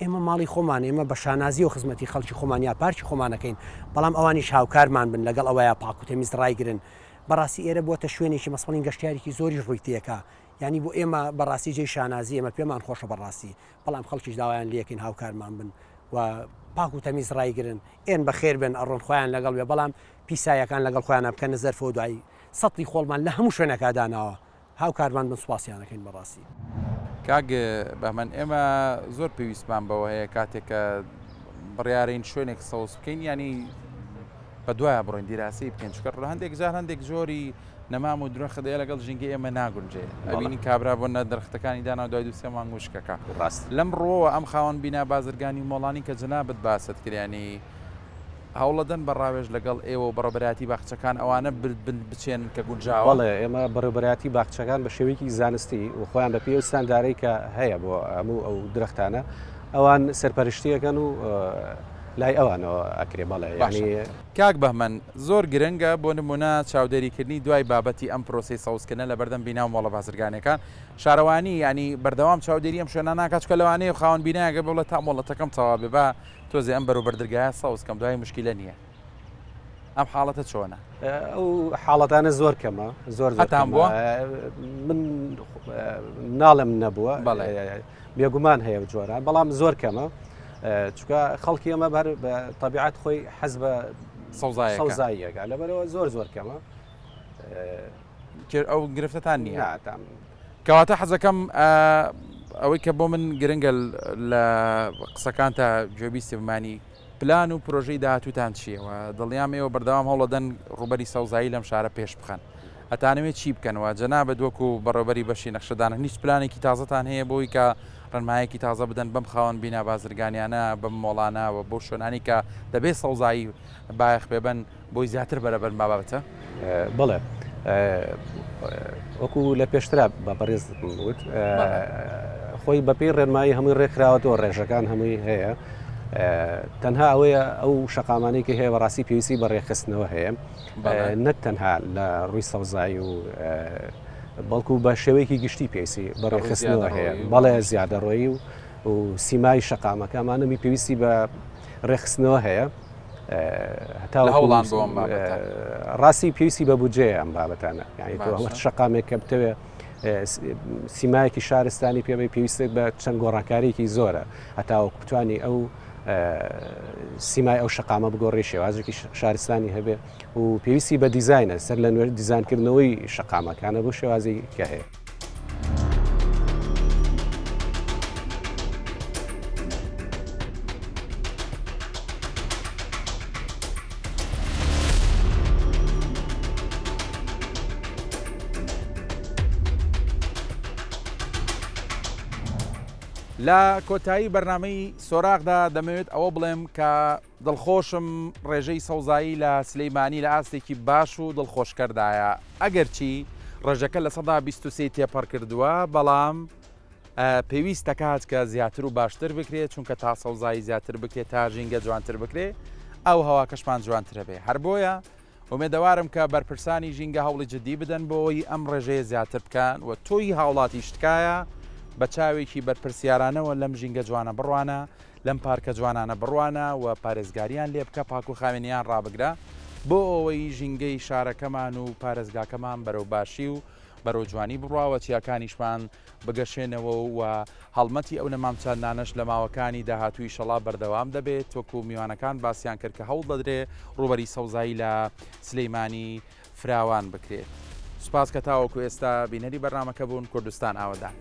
ئێمە ماڵی خۆمان ئێمە بە شانازیەوە خزمەتی خەڵکی خۆمان یا پارکی خۆمان ئەکەین بەڵام ئەوانیش هاوکارمان بن لەگەڵ ئەوەیا پاک و تەمیز ڕایگرن بەڕاستی ئێرە بووەتە شوێنێکی مەسەڵین گەشتیارێکی زۆریش ڕووی تێکا یانی بۆ ئێمە بەڕاستی جێی شانازی ئێمە پێمان خۆشە بەڕاستی بەڵام خەڵکیش داوایان لێکەین هاوکارمان بن و پاک و تەمیز ڕایگرن ئێن بەخێر بێن ئەڕۆن خۆیان لەگەڵ بێ بەڵام پیسایەکان لەگەڵ خۆیانە بکەنە زەرفەوە دوایی سەتڵی خۆڵمان لە هەموو شوێنەکە داناوە هاوکارمان بن سوپاسیان ئەکەین بەڕاستی. کاک بەهمەن ئێمە زۆر پێویستمان بەوە هەیە کاتێک کە بڕیارین شوێنێک سەوز بکەین ینی بە دوایە بڕۆین دیراسی بکەین چکە ڕ هەندێک جار هەندێک جۆری نەمام و درەخت هەیە لەگەڵ ژینگەی ئێمە ناگونجێ ئەبینی کابرا بۆ نە درەختەکانی دانا دوای دوسێ مانگ وشکەکە ڕاست لەم ڕووەوە ئەم خاوەن بینا بازرگانی و مۆڵانی کە جەنابت باست کردیانی هەوڵەدەن بە ڕاوێژ لەگەڵ ئێوە و بەڕێوەبەرایەتی باخچەکان ئەوانە بچێنن کە گونجاوە؟ بەڵێ، ئێمە بەڕێوەبەرایەتی باخچەکان بە شێوەیەکی زانستی و خۆیان بە پێی ئەو ستاندارەی کە هەیە بۆ هەموو ئەو درەختانە ئەوان سەرپەرشتی ئەکەن و لای ئەوانەوە ئەکرێ بەڵێ باشە یانی. کاک بەهمەن، زۆر گرنگە بۆ نموونە چاودێریکردنی دوای بابەتی ئەم پرۆسەی سەوزکردنە لەبەردەم بینا و مۆڵە بازرگانیەکان، شارەوانی یانی بەردەوام چاودێری ئەم شوێنانە ناکات چونکە لەوانەیە خاوەن بینایەکە بڵێ تا مۆڵەتەکەم تەواو بێ با تۆزێ ئەم بەرو بەردرگایە سەوز کەم دوای مشکیلە نییە. ئەم حاڵەتە چۆنە؟ ئەو حاڵەتانە زۆر کەمە زۆر هەتان بووە؟ من ناڵێم نەبووە بێگومان هەیە و جۆرە بەڵام زۆر کەمە چکە خەڵکی ئەمە بەر بە تەبیعات خۆی حەز بە سەوزاییەکە لەبەرەوە زۆر زۆر کەمە ئەو گرفتتان نییە کەواتە حەزەکەم ئەوەی کە بۆ من گرنگە لە قسەکان تا گوێبیستی بمانی پلان و پرۆژەی داهاتووتان چییە و دڵنیام ئێوە بەردەوام هەوڵەدەن ڕووبەری سەوزایی لەم شارە پێش بخەن. ئەتانەوێت چی بکەن و جەنابت وەکو بەڕێوەبەری بەشی نەخشەدانان هیچ پلانێکی تازەتان هەیە بۆی کە ڕێنمایەکی تازە بدەن بەم خاوەن بینا بازرگانیانە بەم مۆڵانە و بەو شوێنانەی کە دەبێت سەوزایی بایەخ پێبەن بۆی زیاتر بەرە بەرن بابەتە؟ بەڵێ وەکو لە پێشترا بە بەڕێز وت خۆی بەپێی ڕێنمایی هەمووی ڕێکخراوەتەوە ڕێژەکان هەمووی هەیە تەنها ئەوەیە ئەو شەقامانەی کە هەیە بەڕاستی پێویستی بە ڕێکخستنەوە هەیە نەک تەنها لە ڕووی سەوزایی و بەڵکو بە شێوەیەکی گشتی پێویستی بە ڕێکخستنەوە هەیە بەڵێ زیادەڕۆیی و و سیمای شەقامەکەمانەمی پێویستی بە ڕێکخستنەوە هەیە هەتا هەوڵان بۆ ئەم بابەتە ڕاستی پێویستی بە بودجەیە ئەم بابەتانە یعنی تۆ هەر شەقامێک کە بتەوێ سیمایەکی شارستانی پێبەی پێویستێک بە چەند گۆڕانکاریکی زۆرە هەتاوەکو بتانی ئەو سیمای ئەو شەقامە بگۆڕی شێوازێکی شارستانی هەبێ و پێویستی بە دیزینە سەر لە نوێ دیزانکردنەوەی شەقامەکانە بۆ شێوازی کە هەیە. لە کۆتایی بەرنامەی سۆراغدا دەمەوێت ئەوە بڵێم کە دڵخۆشم ڕێژەی سەوزایی لە سلیمانی لە ئاستێکی باش و دڵخۆشکەردایە، ئەگەرچی ڕێژەکە 23% تێپەڕ کردووە، بەڵام پێویست دەکات کە زیاتر و باشتر بکرێت، چونکە تا سەوزایی زیاتر بکرێت تا ژینگە جوانتر بکرێت ئەو هەواکەشمان جوانترە بێ. هەر بۆیە ئومێدەوارم کە بەرپرسانی ژینگە هەوڵی جدی بدەن بۆ ئەوەی ئەم ڕێژەیە زیاتر بکەن و تۆی هاوڵاتیش تکایە بە چاوێکی بەرپرسیارانەوە لەم ژینگە جوانە بڕوانە، لەم پارکە جوانانە بڕوانە و پارێزگاریان لێ بکە، پاک و خاوێنیان ڕابگرە بۆ ئەوەی ژینگەی شارەکەمان و پارێزگاکەمان بەرەو باشی و بەرەو جوانی بڕوا و چیاکانیشمان بگەشێنەوە و هەڵمەتی ئەو نەمامچاندنانەش لە ماوەکانی داهاتوو ئیشەڵا بەردەوام دەبێت وەکو میوانەکان باسیان کرد کە هەوڵ دەدرێ ڕووبەری سەوزایی لە سلیمانی فراوان بکرێت. سوپاس کە تاوەکو ئێستا بینەری بەرنامەکە بوون. کوردستان ئاوەدان.